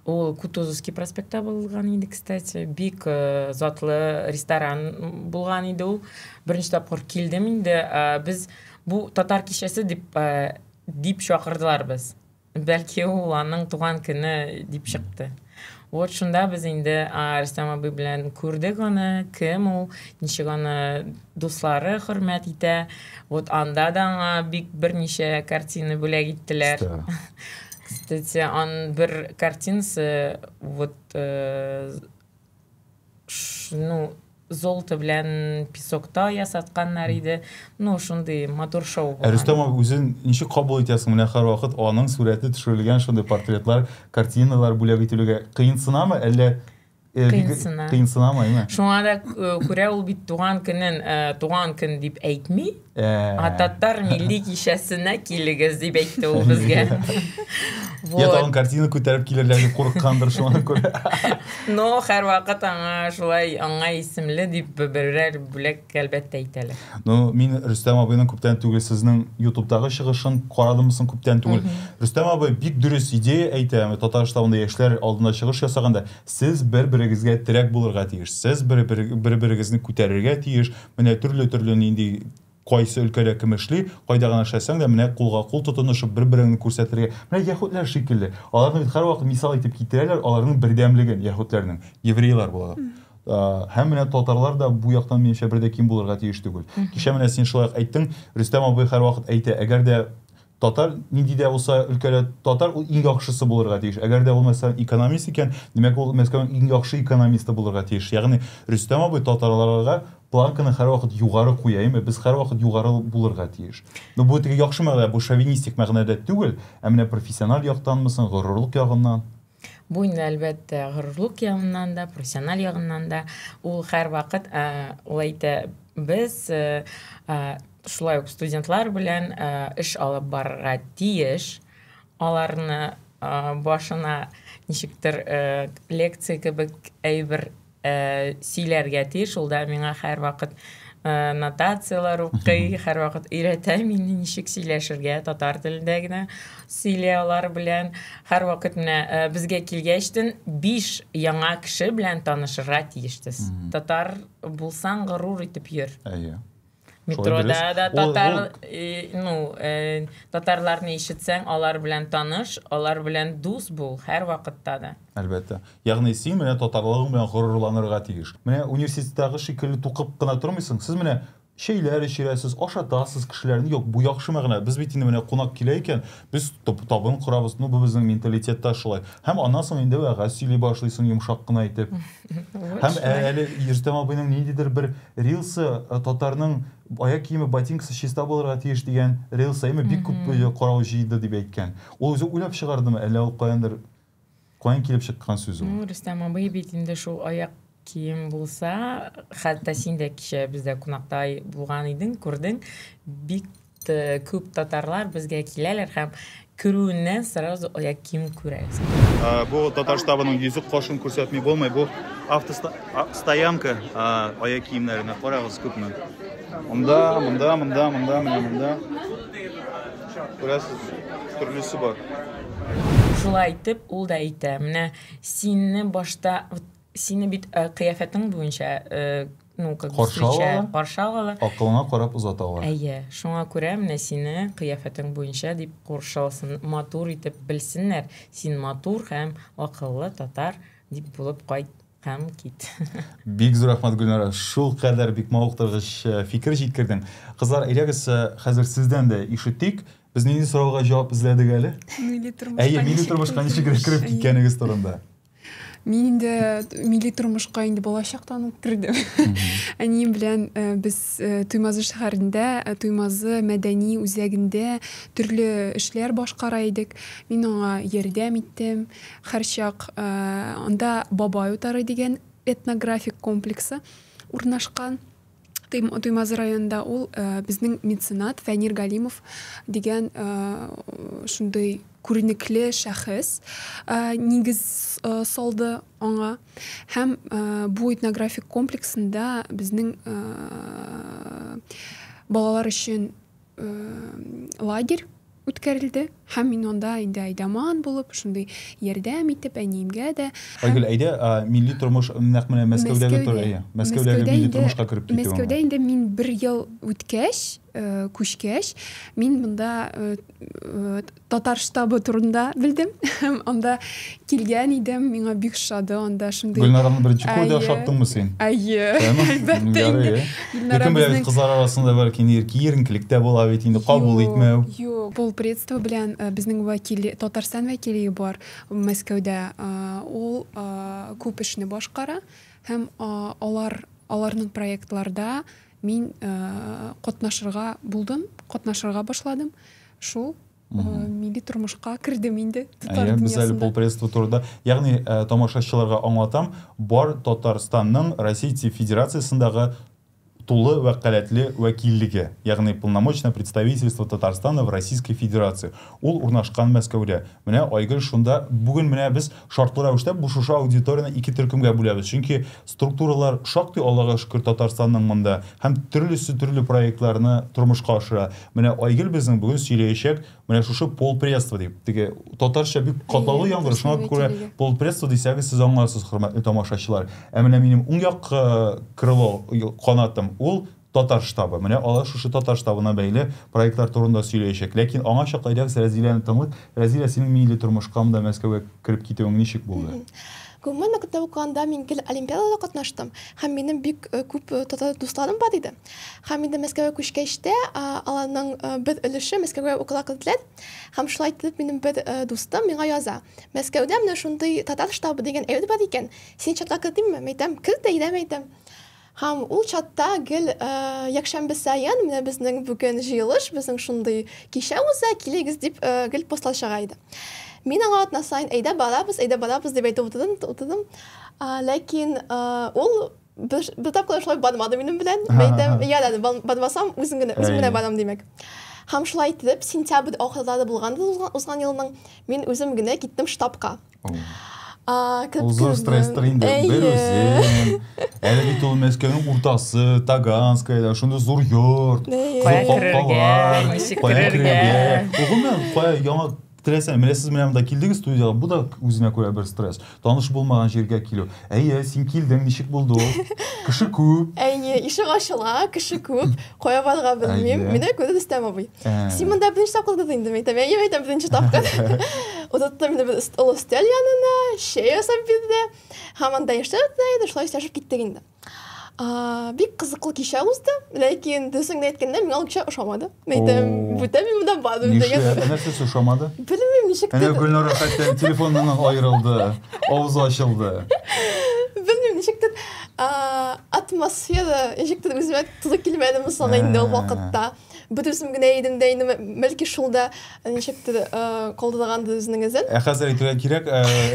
Speaker 2: Ул Кутузовский проспектта булган иде, кстати. Бик затлы ресторан булган иде ул. Беренче тапкыр килдем инде. Без бу татар кичәсе дип чакырдылар без. Бәлки ул аның туган көне дип чыкты. Вот шунда без инде Рөстәм абый белән күрдек аны, кем ул, ничек аны дуслары хөрмәт итә. Вот анда да аңа бик берничә картина бүләк иттеләр. Кстати, аның бер картинасы вот ну, золото белән песокта ясатканнар иде. Ну, шундый матур шоу
Speaker 1: булган. Рөстәм абый үзен ничек кабул итәсең? Менә һәрвакыт аның сурәте төшерелгән шундый портретлар, картиналар бүләк ителүгә кыенсынамы, әллә
Speaker 2: Кыенсына.
Speaker 1: Кыенсынамы, әйме?
Speaker 2: Шуңа да күрә ул бит туган көнен туган көн дип әйтми. Ә татар милли кичәсенә килегез дип әйтте ул безгә.
Speaker 1: Я тагын картина күтәреп килерләр дип курыккандыр шуңа күрә.
Speaker 2: Но һәрвакыт аңа шулай аңа исемле дип берәр бүләк әлбәттә әйтәләр.
Speaker 1: Ну, мин Рөстәм абыйның күптән түгел сезнең YouTube'дагы чыгышын карадым соң күптән түгел. Рөстәм абый бик дөрес идея әйтә, Татар штабында яшьләр алдында чыгыш ясаганда, сез бер-берегезгә терәк булырга тиеш, сез бер-берегезне күтәрергә тиеш. Менә төрле-төрле нинди кайсы өлкәдә кем эшли, кайда гына эшләсәң дә, менә кулга-кул тотынышып бер-береңне күрсәтергә. Менә яһүдләр шикелле. Аларны бит һәрвакыт мисал итеп китерәләр, аларның бердәмлеген, яһүдләрнең, еврейлар буларак. Һәм менә татарлар да бу яктан минемчә бер дә ким булырга тиеш түгел. Кичә менә син шулай ук әйттең, Рөстәм абый һәрвакыт әйтә, әгәр дә татар нинди дә булса өлкәдә татар ул иң яхшысы булырга тиеш. Әгәр дә ул мәсәлән экономист икән, димәк ул Мәскәүнең иң яхшы экономисты булырга тиеш. Ягъни Рөстәм абый татарларга планканы һәрвакыт югары куя, әйме? Без һәрвакыт югары булырга тиеш. Но бу теге яхшы мәгънәдә, бу шовинистик мәгънәдә түгел, ә менә профессиональ яктанмы соң, горурлык ягыннан.
Speaker 2: Бу инде әлбәттә горурлык ягыннан да, профессиональ ягыннан да. Ул һәрвакыт ул әйтә, без шулай ук студентлар белән эш алып барырга тиеш. Аларны башына ничектер лекция кебек әйбер сөйләргә тиеш. Ул да миңа һәрвакыт нотацияләр укый, һәрвакыт өйрәтә мине ничек сөйләшергә, татар телендә генә сөйли алар белән. Һәрвакыт менә безгә килгәчтен 5 яңа кеше белән танышырга тиешсез. Татар булсаң горур итеп йөр.
Speaker 1: Әйе.
Speaker 2: Метрода да татар, ну, татарларны ишетсәң, алар белән таныш, алар белән дус бул һәр вакытта да.
Speaker 1: Әлбәттә. Ягъни син менә татарлыгың белән горурланырга тиеш. Менә университеттагы шикелле тукып кына тормыйсың. Сез менә Чәйләр эчерәсез, ашатасыз кешеләрне. Юк, бу яхшы мәгънә. Без бит инде менә кунак килә икән, без табын корабыз. Ну, бу безнең менталитетта шулай. Һәм аннан соң инде вәгазь сөйли башлыйсың йомшак кына итеп. Һәм әле Рөстәм абыйның ниндидер бер рилсы татарның аяк киеме, ботинкасы чиста булырга тиеш дигән рилсы, әйме, бик күп карау җыйды дип әйткән. Ул үзе уйлап чыгардымы, әллә ул каяндыр Каян килеп чыккан сүз ул?
Speaker 2: Ну, Рөстәм абый бит инде шул аяк кием булса, хәтта син дә кичә бездә кунакта булган идең, күрдең, бик күп татарлар безгә киләләр һәм керүеннән сразу аяк кием күрәсең.
Speaker 1: Бу татар штабының йөзек кашын күрсәтми булмый. Бу автостоянка аяк киемнәренә карагыз күпме. Монда, монда, монда, монда, менә монда. Күрәсез, төрлесе бар.
Speaker 2: Шулай итеп, ул да әйтә, менә сине башта, сине бит э, кыяфәтең буенча, э, ну, как бы встречают, каршы алалар.
Speaker 1: Акылыңа карап озаталар.
Speaker 2: Әйе, шуңа күрә менә сине кыяфәтең буенча дип каршы алсын, матур итеп белсеннәр, син матур һәм акыллы татар дип булып кайт. Һәм кит.
Speaker 1: Бик зур рәхмәт, Гөлнара. Шул кадәр бик мавыктыргыч э, фикер җиткердең. Кызлар, әйдәгез, э, хәзер сездән дә ишетик. Без нинди сорауга җавап эзләдек әле?
Speaker 3: Милли тормышка.
Speaker 1: Әйе, милли тормышка ничек кереп киткәнегез турында.
Speaker 3: Мин инде милли тормышка инде балачактан ук кердем. Әнием белән э, без Туймазы шәһәрендә, Туймазы мәдәни үзәгендә төрле эшләр башкара идек. Мин аңа ярдәм иттем. Һәрчак анда Бабай утары дигән этнографик комплексы урнашкан. Туймазы районында ул безнең меценат Фәнир Галимов дигән шундый күренекле шәхес нигез салды аңа. Һәм бу этнографик комплексында безнең балалар өчен лагерь үткәрелде һәм мин анда инде әйдаман булып шундый ярдәм итеп әниемгә дә.
Speaker 1: Айгөл, әйдә, милли тормыш нәкъ менә Мәскәүдәге тор, әйе. Мәскәүдәге милли тормышка кереп китү.
Speaker 3: Мәскәүдә инде мин бер ел үткәч, күчкәч, мин монда Татар штабы турында белдем. Һәм анда килгән идем, миңа бик ошады анда шундый.
Speaker 1: Гөлнараны беренче күрүдә ошаттыңмы син?
Speaker 3: Әйе, әлбәттә инде.
Speaker 1: Гөлнара безнең белә кызлар арасында бәлки киеренкелек тә була бит инде, кабул итмәү.
Speaker 3: Юк, полпредство белән э, безнең вәкил, Татарстан вәкиле бар Мәскәүдә. Э, ул э, күп эшне башкара һәм алар аларның проектларда мин катнашырга булдым, катнашырга башладым. Шул милли тормышка кердем инде
Speaker 1: татар дөньясында. Без әле полпредство турында, ягъни тамашачыларга аңлатам, бар Татарстанның Россия Федерациясендәге тулы вәкаләтле вәкиллеге, ягъни полномочное представительство Татарстана в Российской Федерации. Ул урнашкан Мәскәүдә. Менә Айгөл шунда бүген менә без шартлы рәвештә бу шушы аудиторияне ике төркемгә бүләбез. Чөнки структуралар шактый, Аллага шөкер, Татарстанның монда һәм төрлесе төрле проектларны тормышка ашыра. Менә Айгөл безнең бүген сөйләячәк менә шушы полпредство дип. Теге татарча бик катлаулы яңгырый, шуңа күрә полпредство дисәгез сез аңларсыз, хөрмәтле тамашачылар. Ә менә минем уң як э, крыло канатым ул татар штабы. Менә алар шушы татар штабына бәйле проектлар турында сөйләячәк. Ләкин аңа чаклы әйдәгез Рәзиләне тыңлыйк. Рәзилә, синең милли тормышка монда Мәскәүгә кереп китүең ничек булды?
Speaker 4: Гомумән, мәктәптә укыганда мин гел олимпиадада катнаштым һәм минем бик э, күп э, татар дусларым бар иде. Һәм инде Мәскәүгә күчкәч тә, аларның э, бер өлеше Мәскәүгә укырга керделәр. Һәм шулай итеп минем бер дустым миңа яза. Мәскәүдә менә шундый татар штабы дигән әйбер бар икән. Син чатка кертимме? Мәйтәм, керт әйдә, мәйтәм. Һәм ул чатта гел якшәмбе саен менә безнең бүген җыелыш, безнең шундый кичә уза, килегез дип гел постлар чыга иде. Мин аңа атна саен әйдә барабыз, әйдә барабыз дип әйтеп утырдым, утырдым. Ләкин ул бер, бер тапкыр шулай бармады минем белән. Әйтәм, ярар, бармасам, үзем генә, үзем генә барам димәк. Һәм шулай итеп, сентябрь ахырлары булган узган елның, мин үзем генә киттем штабка.
Speaker 1: Ул зур стресстыр инде. Бер үзем. Әле бит ул Мәскәүнең уртасы, Таганская, шундый зур йорт,
Speaker 2: зур капкалар,
Speaker 1: кая керергә. Гомумән, кая яңа теләсә, менә сез менә монда килдегез студиягә, бу да үзенә күрә бер стресс. Таныш булмаган җиргә килү. Әйе, син килдең, ничек булды ул? Кеше күп.
Speaker 4: Әйе, ишек ачыла, кеше күп. Кая барырга белмим. Мине күрде Рөстәм абый. Син монда беренче тапкыр булдың инде, мәйтәм. Әйе, мәйтәм, беренче тапкыр. Озатты мине бер олы өстәл янына, чәй ясап бирде. Һәм анда яшьләр утыра иде, шулай сөйләшеп киттек инде. Бик кызыклы кичә узды, ләкин дөресен генә әйткәндә, миңа ул кичә ошамады. Мин әйтәм, бүтән мин монда бармыйм дигән.
Speaker 1: Нишләп? Ә нәрсәсе ошамады?
Speaker 4: Белмим, ничек
Speaker 1: Әнә Гөлнара хәтта телефоныннан аерылды, авызы ачылды.
Speaker 4: Белмим, ничектер атмосфера ничектер үземә туры килмәдеме соң инде ул вакытта. Бер үзем генә идем дә инде, бәлки шул да ничектер калдыргандыр үзенең эзен.
Speaker 1: Ә хәзер әйтергә кирәк,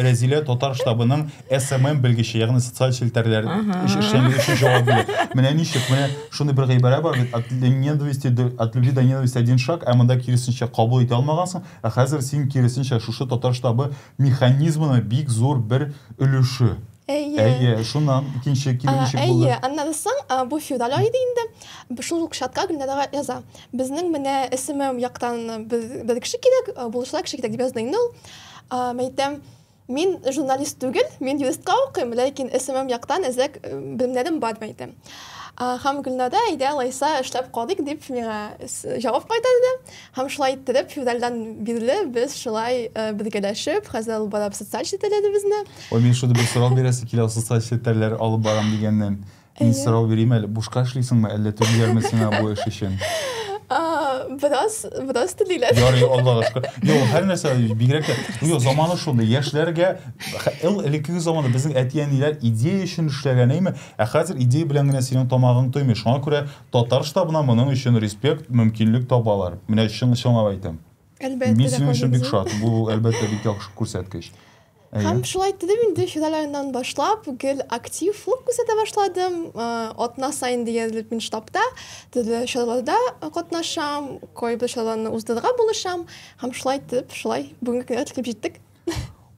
Speaker 1: Рәзилә татар штабының SMM белгече, ягъни социаль челтәрләр эшчәнлеге өчен җавап бирә. Менә ничек, менә шундый бер гыйбарә бар бит, от ненависти до, от любви до ненависти один шаг, ә монда киресенчә кабул итә алмагансың, ә хәзер син киресенчә шушы татар штабы механизмының бик зур бер өлеше.
Speaker 4: Әйе.
Speaker 1: Әйе, шуннан икенче килү ничек булды?
Speaker 4: Әйе, аннан соң бу февраль ае иде инде. Шул ук чатка Гөлнарага яза. Безнең менә SMM яктан бер кеше кирәк, булышырга кеше кирәк дип язды инде ул. Мин әйтәм, мин журналист түгел, мин юристка укыйм, ләкин SMM яктан әзрәк белемнәрем бар, мин әйтәм. Һәм Гөлнара, әйдә, алайса эшләп карыйк дип миңа җавап кайтарды. Һәм шулай иттереп, февральдән бирле без шулай бергәләшеп, хәзер алып барабыз социаль челтәрләребезне.
Speaker 1: Ой, мин шундый бер сорау бирәсе килә, социаль челтәрләр алып барам дигәннән. Мин сорау бирим әле, бушка эшлисеңме, әллә түлиләрме сиңа бу эш өчен?
Speaker 4: Бераз, бераз түлиләр.
Speaker 1: Ярый, Аллага шөкер. Юк, һәр нәрсә бигрәк тә, юк, заманы шундый, яшьләргә, ул элеккеге заманда безнең әти-әниләр идея өчен эшләгән, әйме? Ә хәзер идея белән генә синең тамагың туймый. Шуңа күрә татар штабына моның өчен респект, мөмкинлек табалар. Менә чын чынлап әйтәм.
Speaker 4: Әлбәттә,
Speaker 1: Мин синең өчен бик шат. Бу, әлбәттә, бик яхшы күрсәткеч.
Speaker 4: Һәм шулай итеп инде февраль аеннан башлап гел активлык күрсәтә башладым. Атна саен диярлек мин штабта, төрле чараларда катнашам, кайбер чараларны уздырырга булышам. Һәм шулай итеп, шулай бүгенге көнгә килеп җиттек.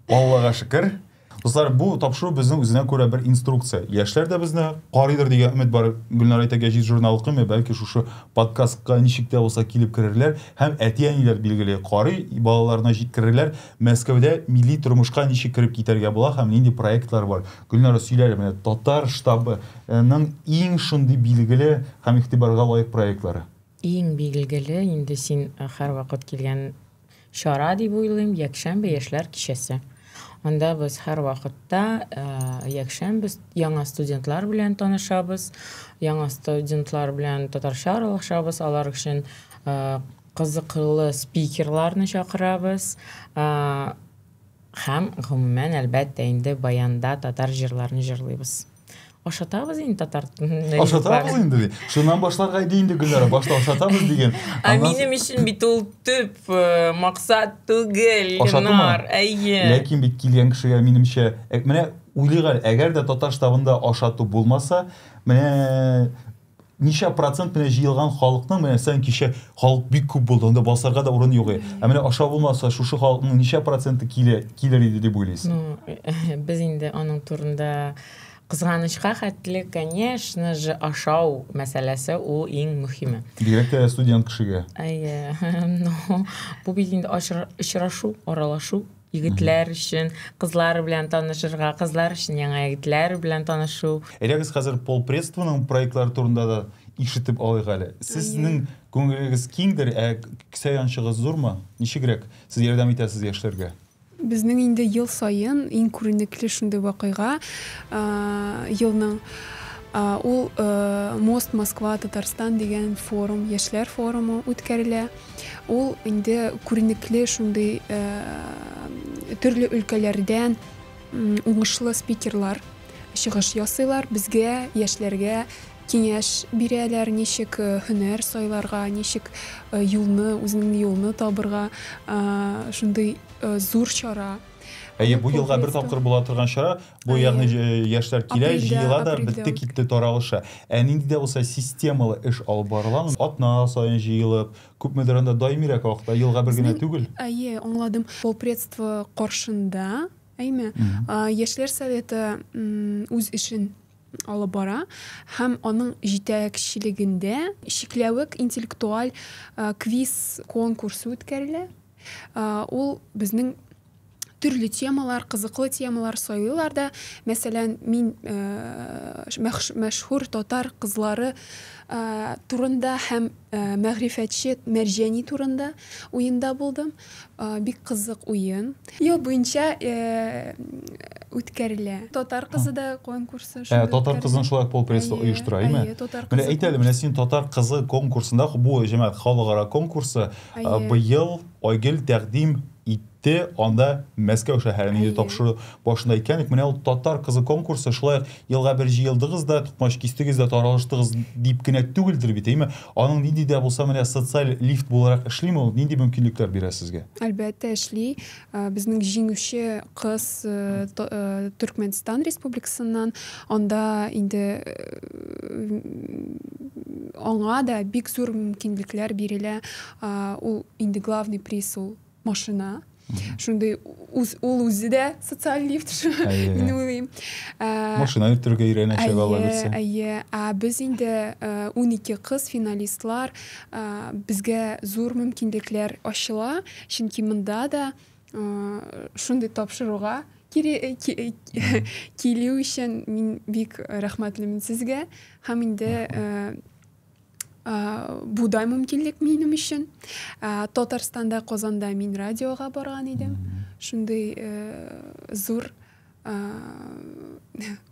Speaker 1: Аллага шөкер. Дуслар, бу тапшыру безнең үзенә күрә бер инструкция. Яшьләр дә безне карыйдыр дигән өмет бар. Гөлнара әйтә, гәҗит журнал укымый, бәлки шушы подкастка ничек тә булса килеп керерләр һәм әти-әниләр билгеле карый, балаларына җиткерерләр. Мәскәүдә милли тормышка ничек кереп китәргә була һәм нинди проектлар бар. Гөлнара, сөйлә әле, менә татар штабының иң шундый билгеле һәм игътибарга лаек проектлары.
Speaker 2: Иң билгеле инде син һәрвакыт килгән чара дип уйлыйм, якшәмбе яшьләр кичәсе. Анда без һәрвакытта якшәмбе яңа студентлар белән танышабыз, яңа студентлар белән татарча аралашабыз, алар өчен кызыклы спикерларны чакырабыз. Һәм гомумән, әлбәттә, инде баянда татар җырларын җырлыйбыз. Ашатабыз инде татар
Speaker 1: Ашатабыз инде ди. Шуннан башларга иде инде Гөлнара, башта ашатабыз диген.
Speaker 2: Ә минем өчен бит ул төп максат түгел, Ленар. Әйе.
Speaker 1: Ләкин бит килгән кешегә минемчә, менә уйлыйк әле, әгәр дә татар штабында ашату булмаса, менә ничә процент менә җыелган халыкның, менә сән кичә халык бик күп булды, анда басарга да урын юк иде. Ә менә ашау булмаса, шушы халыкның ничә проценты килә, килер иде дип уйлыйсың?
Speaker 2: Ну, без инде аның турында кызганычка хәтле, конечно же, ашау мәсьәләсе ул иң мөһиме.
Speaker 1: Бигрәк тә студент кешегә.
Speaker 2: Әйе, но бу бит инде очрашу, аралашу егетләр өчен, кызлар белән танышырга, кызлар өчен яңа егетләр белән танышу.
Speaker 1: Әйдәгез хәзер полпредствоның проектлары турында да ишетеп алыйк әле. Сезнең күңелегез киңдер, ә кесә янчыгыз зурмы? Ничегрәк сез ярдәм итәсез яшьләргә?
Speaker 3: Безнең инде ел саен иң күренекле шундый вакыйга, елның ул Мост Москва Татарстан дигән форум, яшьләр форумы үткәрелә. Ул инде күренекле шундый төрле өлкәләрдән уңышлы спикерлар чыгыш ясыйлар, безгә, яшьләргә киңәш бирәләр, ничек һөнәр сайларга, ничек юлны, үзеңнең юлны табырга, шундый зур чара.
Speaker 1: Әйе, бу елга бер тапкыр була торган чара, бу ягъни яшьләр килә, җыела да, бетте китте таралыша. Ә нинди дә булса системалы эш алып барыламы? Атна саен җыелып, күпмедер анда даимирәк вакытта, елга бер генә түгел.
Speaker 3: Әйе, аңладым. Полпредство каршында, әйме, яшьләр советы үз эшен алып бара һәм аның җитәкчелегендә Чикләвек интеллектуаль квиз конкурсы үткәрелә. Ул безнең төрле темалар, кызыклы темалар сайлыйлар да. Мәсәлән, мин мәшһүр татар кызлары турында һәм мәгърифәтче Мәрҗани турында уенда булдым. Бик кызык уен. Ел буенча үткәрелә. Татар кызы да конкурсы
Speaker 1: Ә,
Speaker 3: шундый
Speaker 1: татар
Speaker 3: үткәрелә.
Speaker 1: кызын шулай ук полпредство
Speaker 3: Әйе,
Speaker 1: оештыра, әйме?
Speaker 3: әйе, татар
Speaker 1: Менә
Speaker 3: кызы
Speaker 1: әйт әле, менә син татар кызы конкурсында, бу җәмәгать халыкара конкурсы,
Speaker 3: Әйе.
Speaker 1: быел Айгөл тәкъдим итте, анда Мәскәү шәһәренең инде
Speaker 3: Әйе.
Speaker 1: тапшыру башында әйткән идек, менә ул татар кызы конкурсы шулай ук елга бер җыелдыгыз да, токмач кистегез дә, таралыштыгыз дип кенә түгелдер бит, әйме? Аның нинди дә булса менә социаль лифт буларак эшлиме ул, нинди мөмкинлекләр бирә сезгә?
Speaker 3: Әлбәттә, эшли. Безнең җиңүче кыз Төркмәнстан республикасыннан, анда инде аңа да бик зур мөмкинлекләр бирелә. Ул инде главный приз ул машина. Шундый үз, ул үзе дә социаль лифт, мин уйлыйм.
Speaker 1: Машина йөртергә өйрәнәчәк алла бирсә.
Speaker 3: Әйе, ә без инде 12 кыз финалистлар, безгә зур мөмкинлекләр ачыла, чөнки монда да шундый тапшыруга килү өчен мин бик рәхмәтлемен сезгә һәм инде бу да мөмкинлек минем өчен. Татарстанда, Казанда мин радиога барган идем. Шундый зур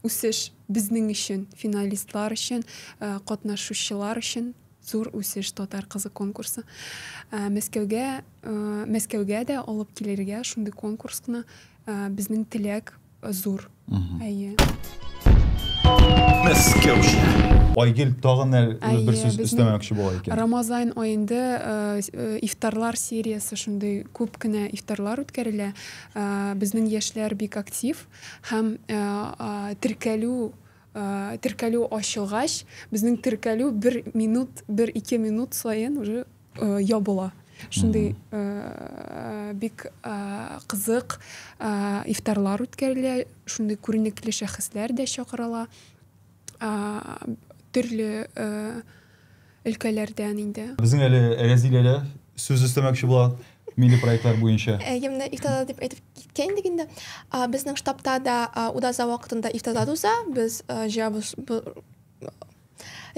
Speaker 3: үсеш безнең өчен, финалистлар өчен, катнашучылар өчен зур үсеш Татар кызы конкурсы. Мәскәүгә, Мәскәүгә дә алып килергә шундый конкурсны безнең теләк зур. Әйе.
Speaker 1: Мәскәүчә. Айгөл тагын әле бер сүз өстәмәкче була икән.
Speaker 3: Рамазан аенда ифтарлар сериясе шундый күп кенә ифтарлар үткәрелә. Безнең яшьләр бик актив һәм теркәлү теркәлү ачылгач, безнең теркәлү бер минут, бер-ике минут саен уже ябыла. Шундый бик кызык ифтарлар үткәрелә, шундый күренекле шәхесләр дә чакырыла. Төрле өлкәләрдән инде.
Speaker 1: Безнең әле Рәзилә дә сүз өстәмәкче була милли проектлар буенча.
Speaker 4: Әйе, менә ифтарлар дип әйтеп киткән идек инде. Безнең штабта да ураза вакытында ифтарлар уза. Без җыябыз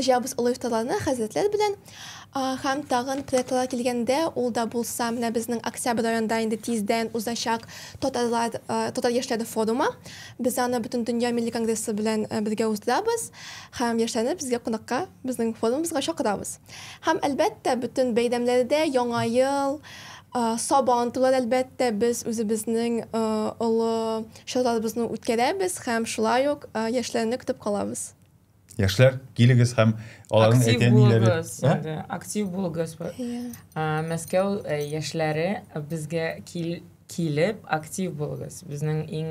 Speaker 4: Җыябыз олы ифтарларны хәзрәтләр белән. Һәм тагын проектларга килгәндә, ул да булса, менә безнең октябрь аенда инде тиздән узачак татарлар, татар яшьләре форумы. Без аны Бөтендөнья милли конгрессы белән бергә уздырабыз һәм яшьләрне безгә кунакка, безнең форумыбызга чакырабыз. Һәм, әлбәттә, бөтен бәйрәмнәрдә, Яңа ел, Сабан туйлар, әлбәттә, без үзебезнең олы чараларыбызны үткәрәбез һәм шулай ук яшьләрне көтеп калабыз.
Speaker 1: Яшьләр, килегез һәм аларның
Speaker 2: Актив
Speaker 1: әти-әниләре.
Speaker 2: булыгыз,
Speaker 1: Ә?
Speaker 2: инде, актив булыгыз. Мәскәү яшьләре безгә кил, килеп, актив булыгыз. Безнең иң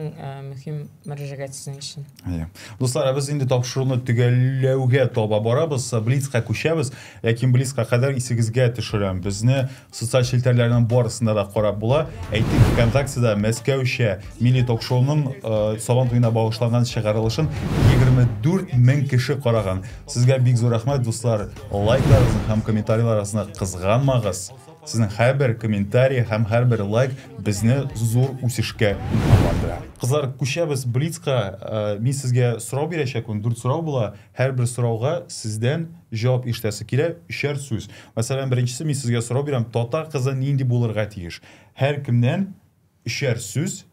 Speaker 2: мөһим мөрәҗәгать сезнең өчен.
Speaker 1: Әйе. Дуслар, ә без инде тапшыруны төгәлләүгә таба барабыз, Блицка күчәбез. Ләкин Блицка кадәр исегезгә төшерәм. Безне социаль челтәрләрнең барысында да карап була. Әйтик, ВКонтактеда Мәскәүчә милли ток-шоуның Сабан туена багышланган чыгарылышын 24 мең кеше караган. Сезгә бик зур рәхмәт, дуслар. Лайкларыгызны һәм комментарийларыгызны кызганмагыз. Сезнең һәрбер комментарий һәм һәрбер лайк безне зур үсешкә илһамландыра. Кызлар, күчәбез Блицка. Мин сезгә сорау бирәчәкмен. Дүрт сорау була. Һәрбер сорауга сездән җавап ишетәсе килә, өчәр сүз. Мәсәлән, беренчесе, мин сезгә сорау бирәм, татар кызы нинди булырга тиеш? Һәркемнән өчәр сүз,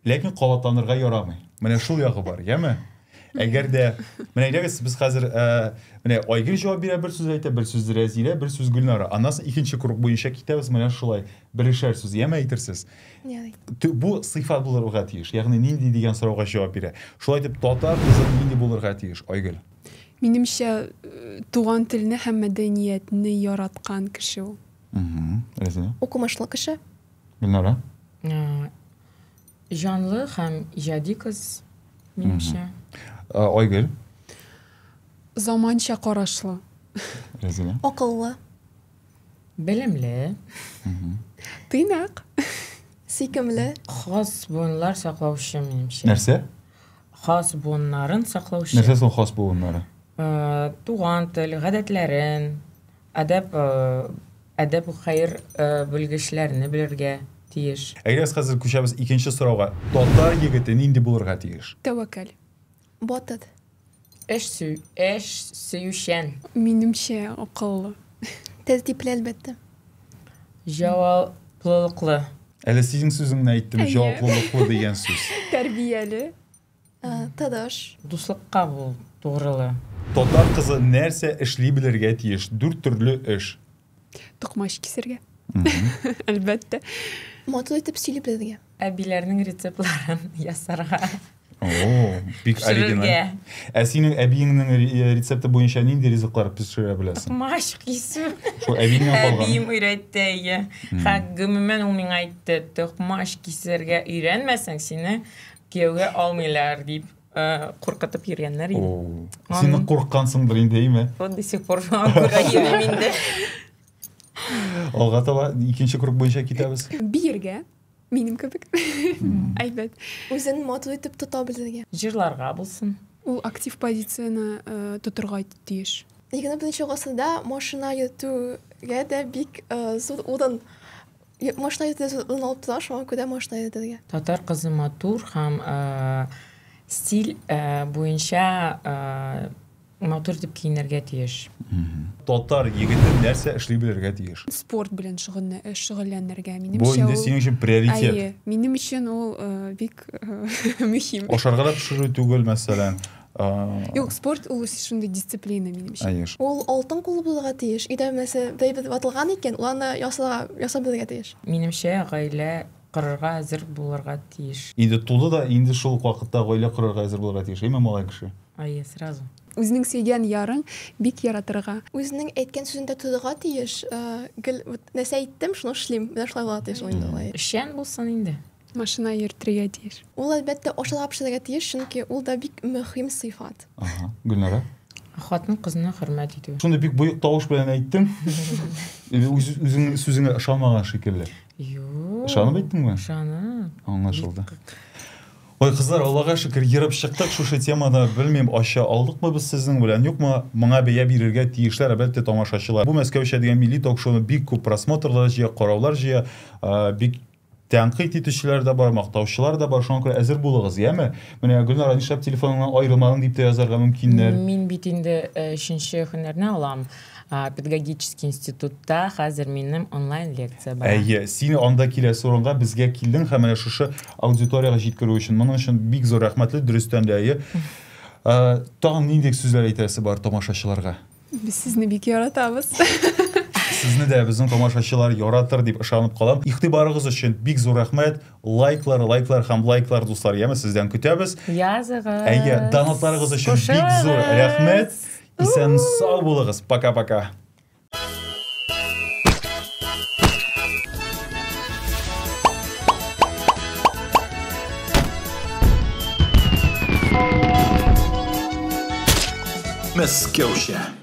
Speaker 1: ләкин кабатланырга ярамый. Менә шул ягы бар, яме? Әгәр дә, менә әйдәгез, без хәзер, менә Айгөл җавап бирә, бер сүз әйтә, бер сүз Рәзилә, бер сүз Гөлнара. Аннан соң икенче круг буенча китәбез, менә шулай, берешәр сүз, яме әйтерсез?
Speaker 4: Ярый.
Speaker 1: Бу сыйфат булырга тиеш, ягъни нинди дигән сорауга җавап бирә. Шулай итеп, татар кызы нинди булырга тиеш, Айгөл?
Speaker 3: Минемчә, туган телне һәм мәдәниятне яраткан кеше ул.
Speaker 1: Рәзилә?
Speaker 4: Укымышлы кеше.
Speaker 1: Гөлнара?
Speaker 2: Җанлы һәм иҗади кыз, минемчә.
Speaker 1: Айгөл?
Speaker 3: Заманча карашлы.
Speaker 1: Рәзилә?
Speaker 4: Акыллы.
Speaker 2: Белемле.
Speaker 3: Тыйнак.
Speaker 4: Сөйкемле.
Speaker 2: Хас буыннар саклаучы, минемчә.
Speaker 1: Нәрсә?
Speaker 2: Хас буыннарын саклаучы.
Speaker 1: Нәрсә соң хас буыннары?
Speaker 2: Туган тел, гадәтләрен, әдәп, әдәп хәер белгечләрне белергә тиеш.
Speaker 1: Әйдәгез, хәзер күчәбез икенче сорауга. Татар егете нинди булырга тиеш?
Speaker 3: Тәвәккәл.
Speaker 4: Батыр.
Speaker 2: Эш сөю, эш сөючән.
Speaker 3: Минемчә, акыллы.
Speaker 4: Тәртипле, әлбәттә.
Speaker 2: Җаваплылыклы.
Speaker 1: Әле синең сүзеңне әйттем,
Speaker 3: Әйе.
Speaker 1: җаваплылыклы дигән сүз.
Speaker 3: Тәрбияле.
Speaker 4: Тырыш.
Speaker 2: Дуслыкка бул, тугрылы.
Speaker 1: Татар кызы нәрсә эшли белергә тиеш? Дүрт төрле эш.
Speaker 3: Токмач кисергә. Әлбәттә.
Speaker 4: Матур итеп сөйли белергә.
Speaker 2: Әбиләрнең рецептларын ясарга.
Speaker 1: О, бик оригиналь. Ә синең әбиеңнең рецепты буенча нинди ризыклар пешерә беләсең?
Speaker 2: Токмач кисү.
Speaker 1: Шул әбиеңнән калган.
Speaker 2: Әбием өйрәтте, әйе. Һәм гомумән ул миңа әйтте, токмач кисәргә өйрәнмәсәң, сине кияүгә алмыйлар дип куркытып йөргәннәр иде.
Speaker 1: Син нык курыккансыңдыр инде, әйме?
Speaker 2: Вот до сих пор шуңа күрә йөрим инде.
Speaker 1: Алга таба икенче круг буенча китәбез.
Speaker 3: Биергә. Минем кебек. Әйбәт.
Speaker 4: Үзен матур итеп тота белергә.
Speaker 2: Җырларга булсын.
Speaker 3: Ул актив позицияне тотырга тиеш.
Speaker 4: 21 гасырда машина йөртүгә дә бик зур урын. Машина йөртүгә зур урын алып тора, шуңа күрә машина йөртергә.
Speaker 2: Татар кызы матур һәм стиль буенча матур итеп киенергә тиеш.
Speaker 1: Татар егете нәрсә эшли белергә тиеш?
Speaker 3: Спорт белән шөгыльләнергә. Минемчә,
Speaker 1: бу инде синең өчен приоритет.
Speaker 3: Әйе, минем өчен ул бик мөһим.
Speaker 1: Ашарга да пешерү түгел, мәсәлән.
Speaker 3: Юк, спорт ул шундый дисциплина минем өчен.
Speaker 4: Ул алтын куллы булырга тиеш. Өйдә нәрсә бер ватылган икән, ул аны ясап белергә тиеш.
Speaker 2: Минемчә, гаилә корырга әзер булырга тиеш.
Speaker 1: Инде туды да, инде шул ук вакытта гаилә корырга әзер булырга тиеш, әйме, малай кеше?
Speaker 2: Әйе, сразу.
Speaker 3: Үзенең сөйгән ярың бик яратырга.
Speaker 4: Үзенең әйткән сүзендә торырга тиеш. Гел нәрсә әйттем, шуны эшлим. Менә шулай булырга тиеш ул инде.
Speaker 2: Эшчән булсын инде.
Speaker 3: Машина йөртергә тиеш.
Speaker 4: Ул әлбәттә ашарга пешерергә тиеш, чөнки ул да бик мөһим сыйфат.
Speaker 1: Ага, Гөлнара.
Speaker 2: Хатын-кызны хөрмәт итү.
Speaker 1: Шундый бик боек тавыш белән әйттең. Үзең сүзеңә ышанмаган шикелле.
Speaker 2: Юк.
Speaker 1: Ышанып әйттеңме?
Speaker 2: Ышанып.
Speaker 1: Аңлашылды. Ой, кызлар, Аллага шөкер, ерып чыктык шушы темада. Белмим, ача алдыкмы без сезнең белән, юкмы? Моңа бәя бирергә тиешләр, әлбәттә, тамашачылар. Бу Мәскәүчә дигән милли ток-шоуны бик күп просмотрлар җыя, караулар җыя, бик тәнкыйть итүчеләр дә бар, мактаучылар да бар. Шуңа күрә әзер булыгыз, яме? Менә Гөлнара, нишләп телефоныңнан аерылмадың дип тә язарга мөмкиннәр.
Speaker 2: Мин бит инде өченче һөнәрне алам. Педагогический институтта хәзер минем онлайн лекция бар.
Speaker 1: Әйе, син анда киләсе урынга безгә килдең һәм менә шушы аудиторияга җиткерү өчен. Моның өчен бик зур рәхмәтле, дөрестән дә, әйе. Тагын нинди сүзләр әйтәсе бар тамашачыларга?
Speaker 3: Без сезне бик яратабыз.
Speaker 1: Сезне дә безнең тамашачылар яратыр дип ышанып калам. Игътибарыгыз өчен бик зур рәхмәт. Лайклар, лайклар һәм лайклар, дуслар, яме сездән көтәбез.
Speaker 2: Языгыз.
Speaker 1: Әйе, донатларыгыз өчен бик зур рәхмәт. Исән сау булыгыз. Пока-пока.
Speaker 5: Мәскәүчә.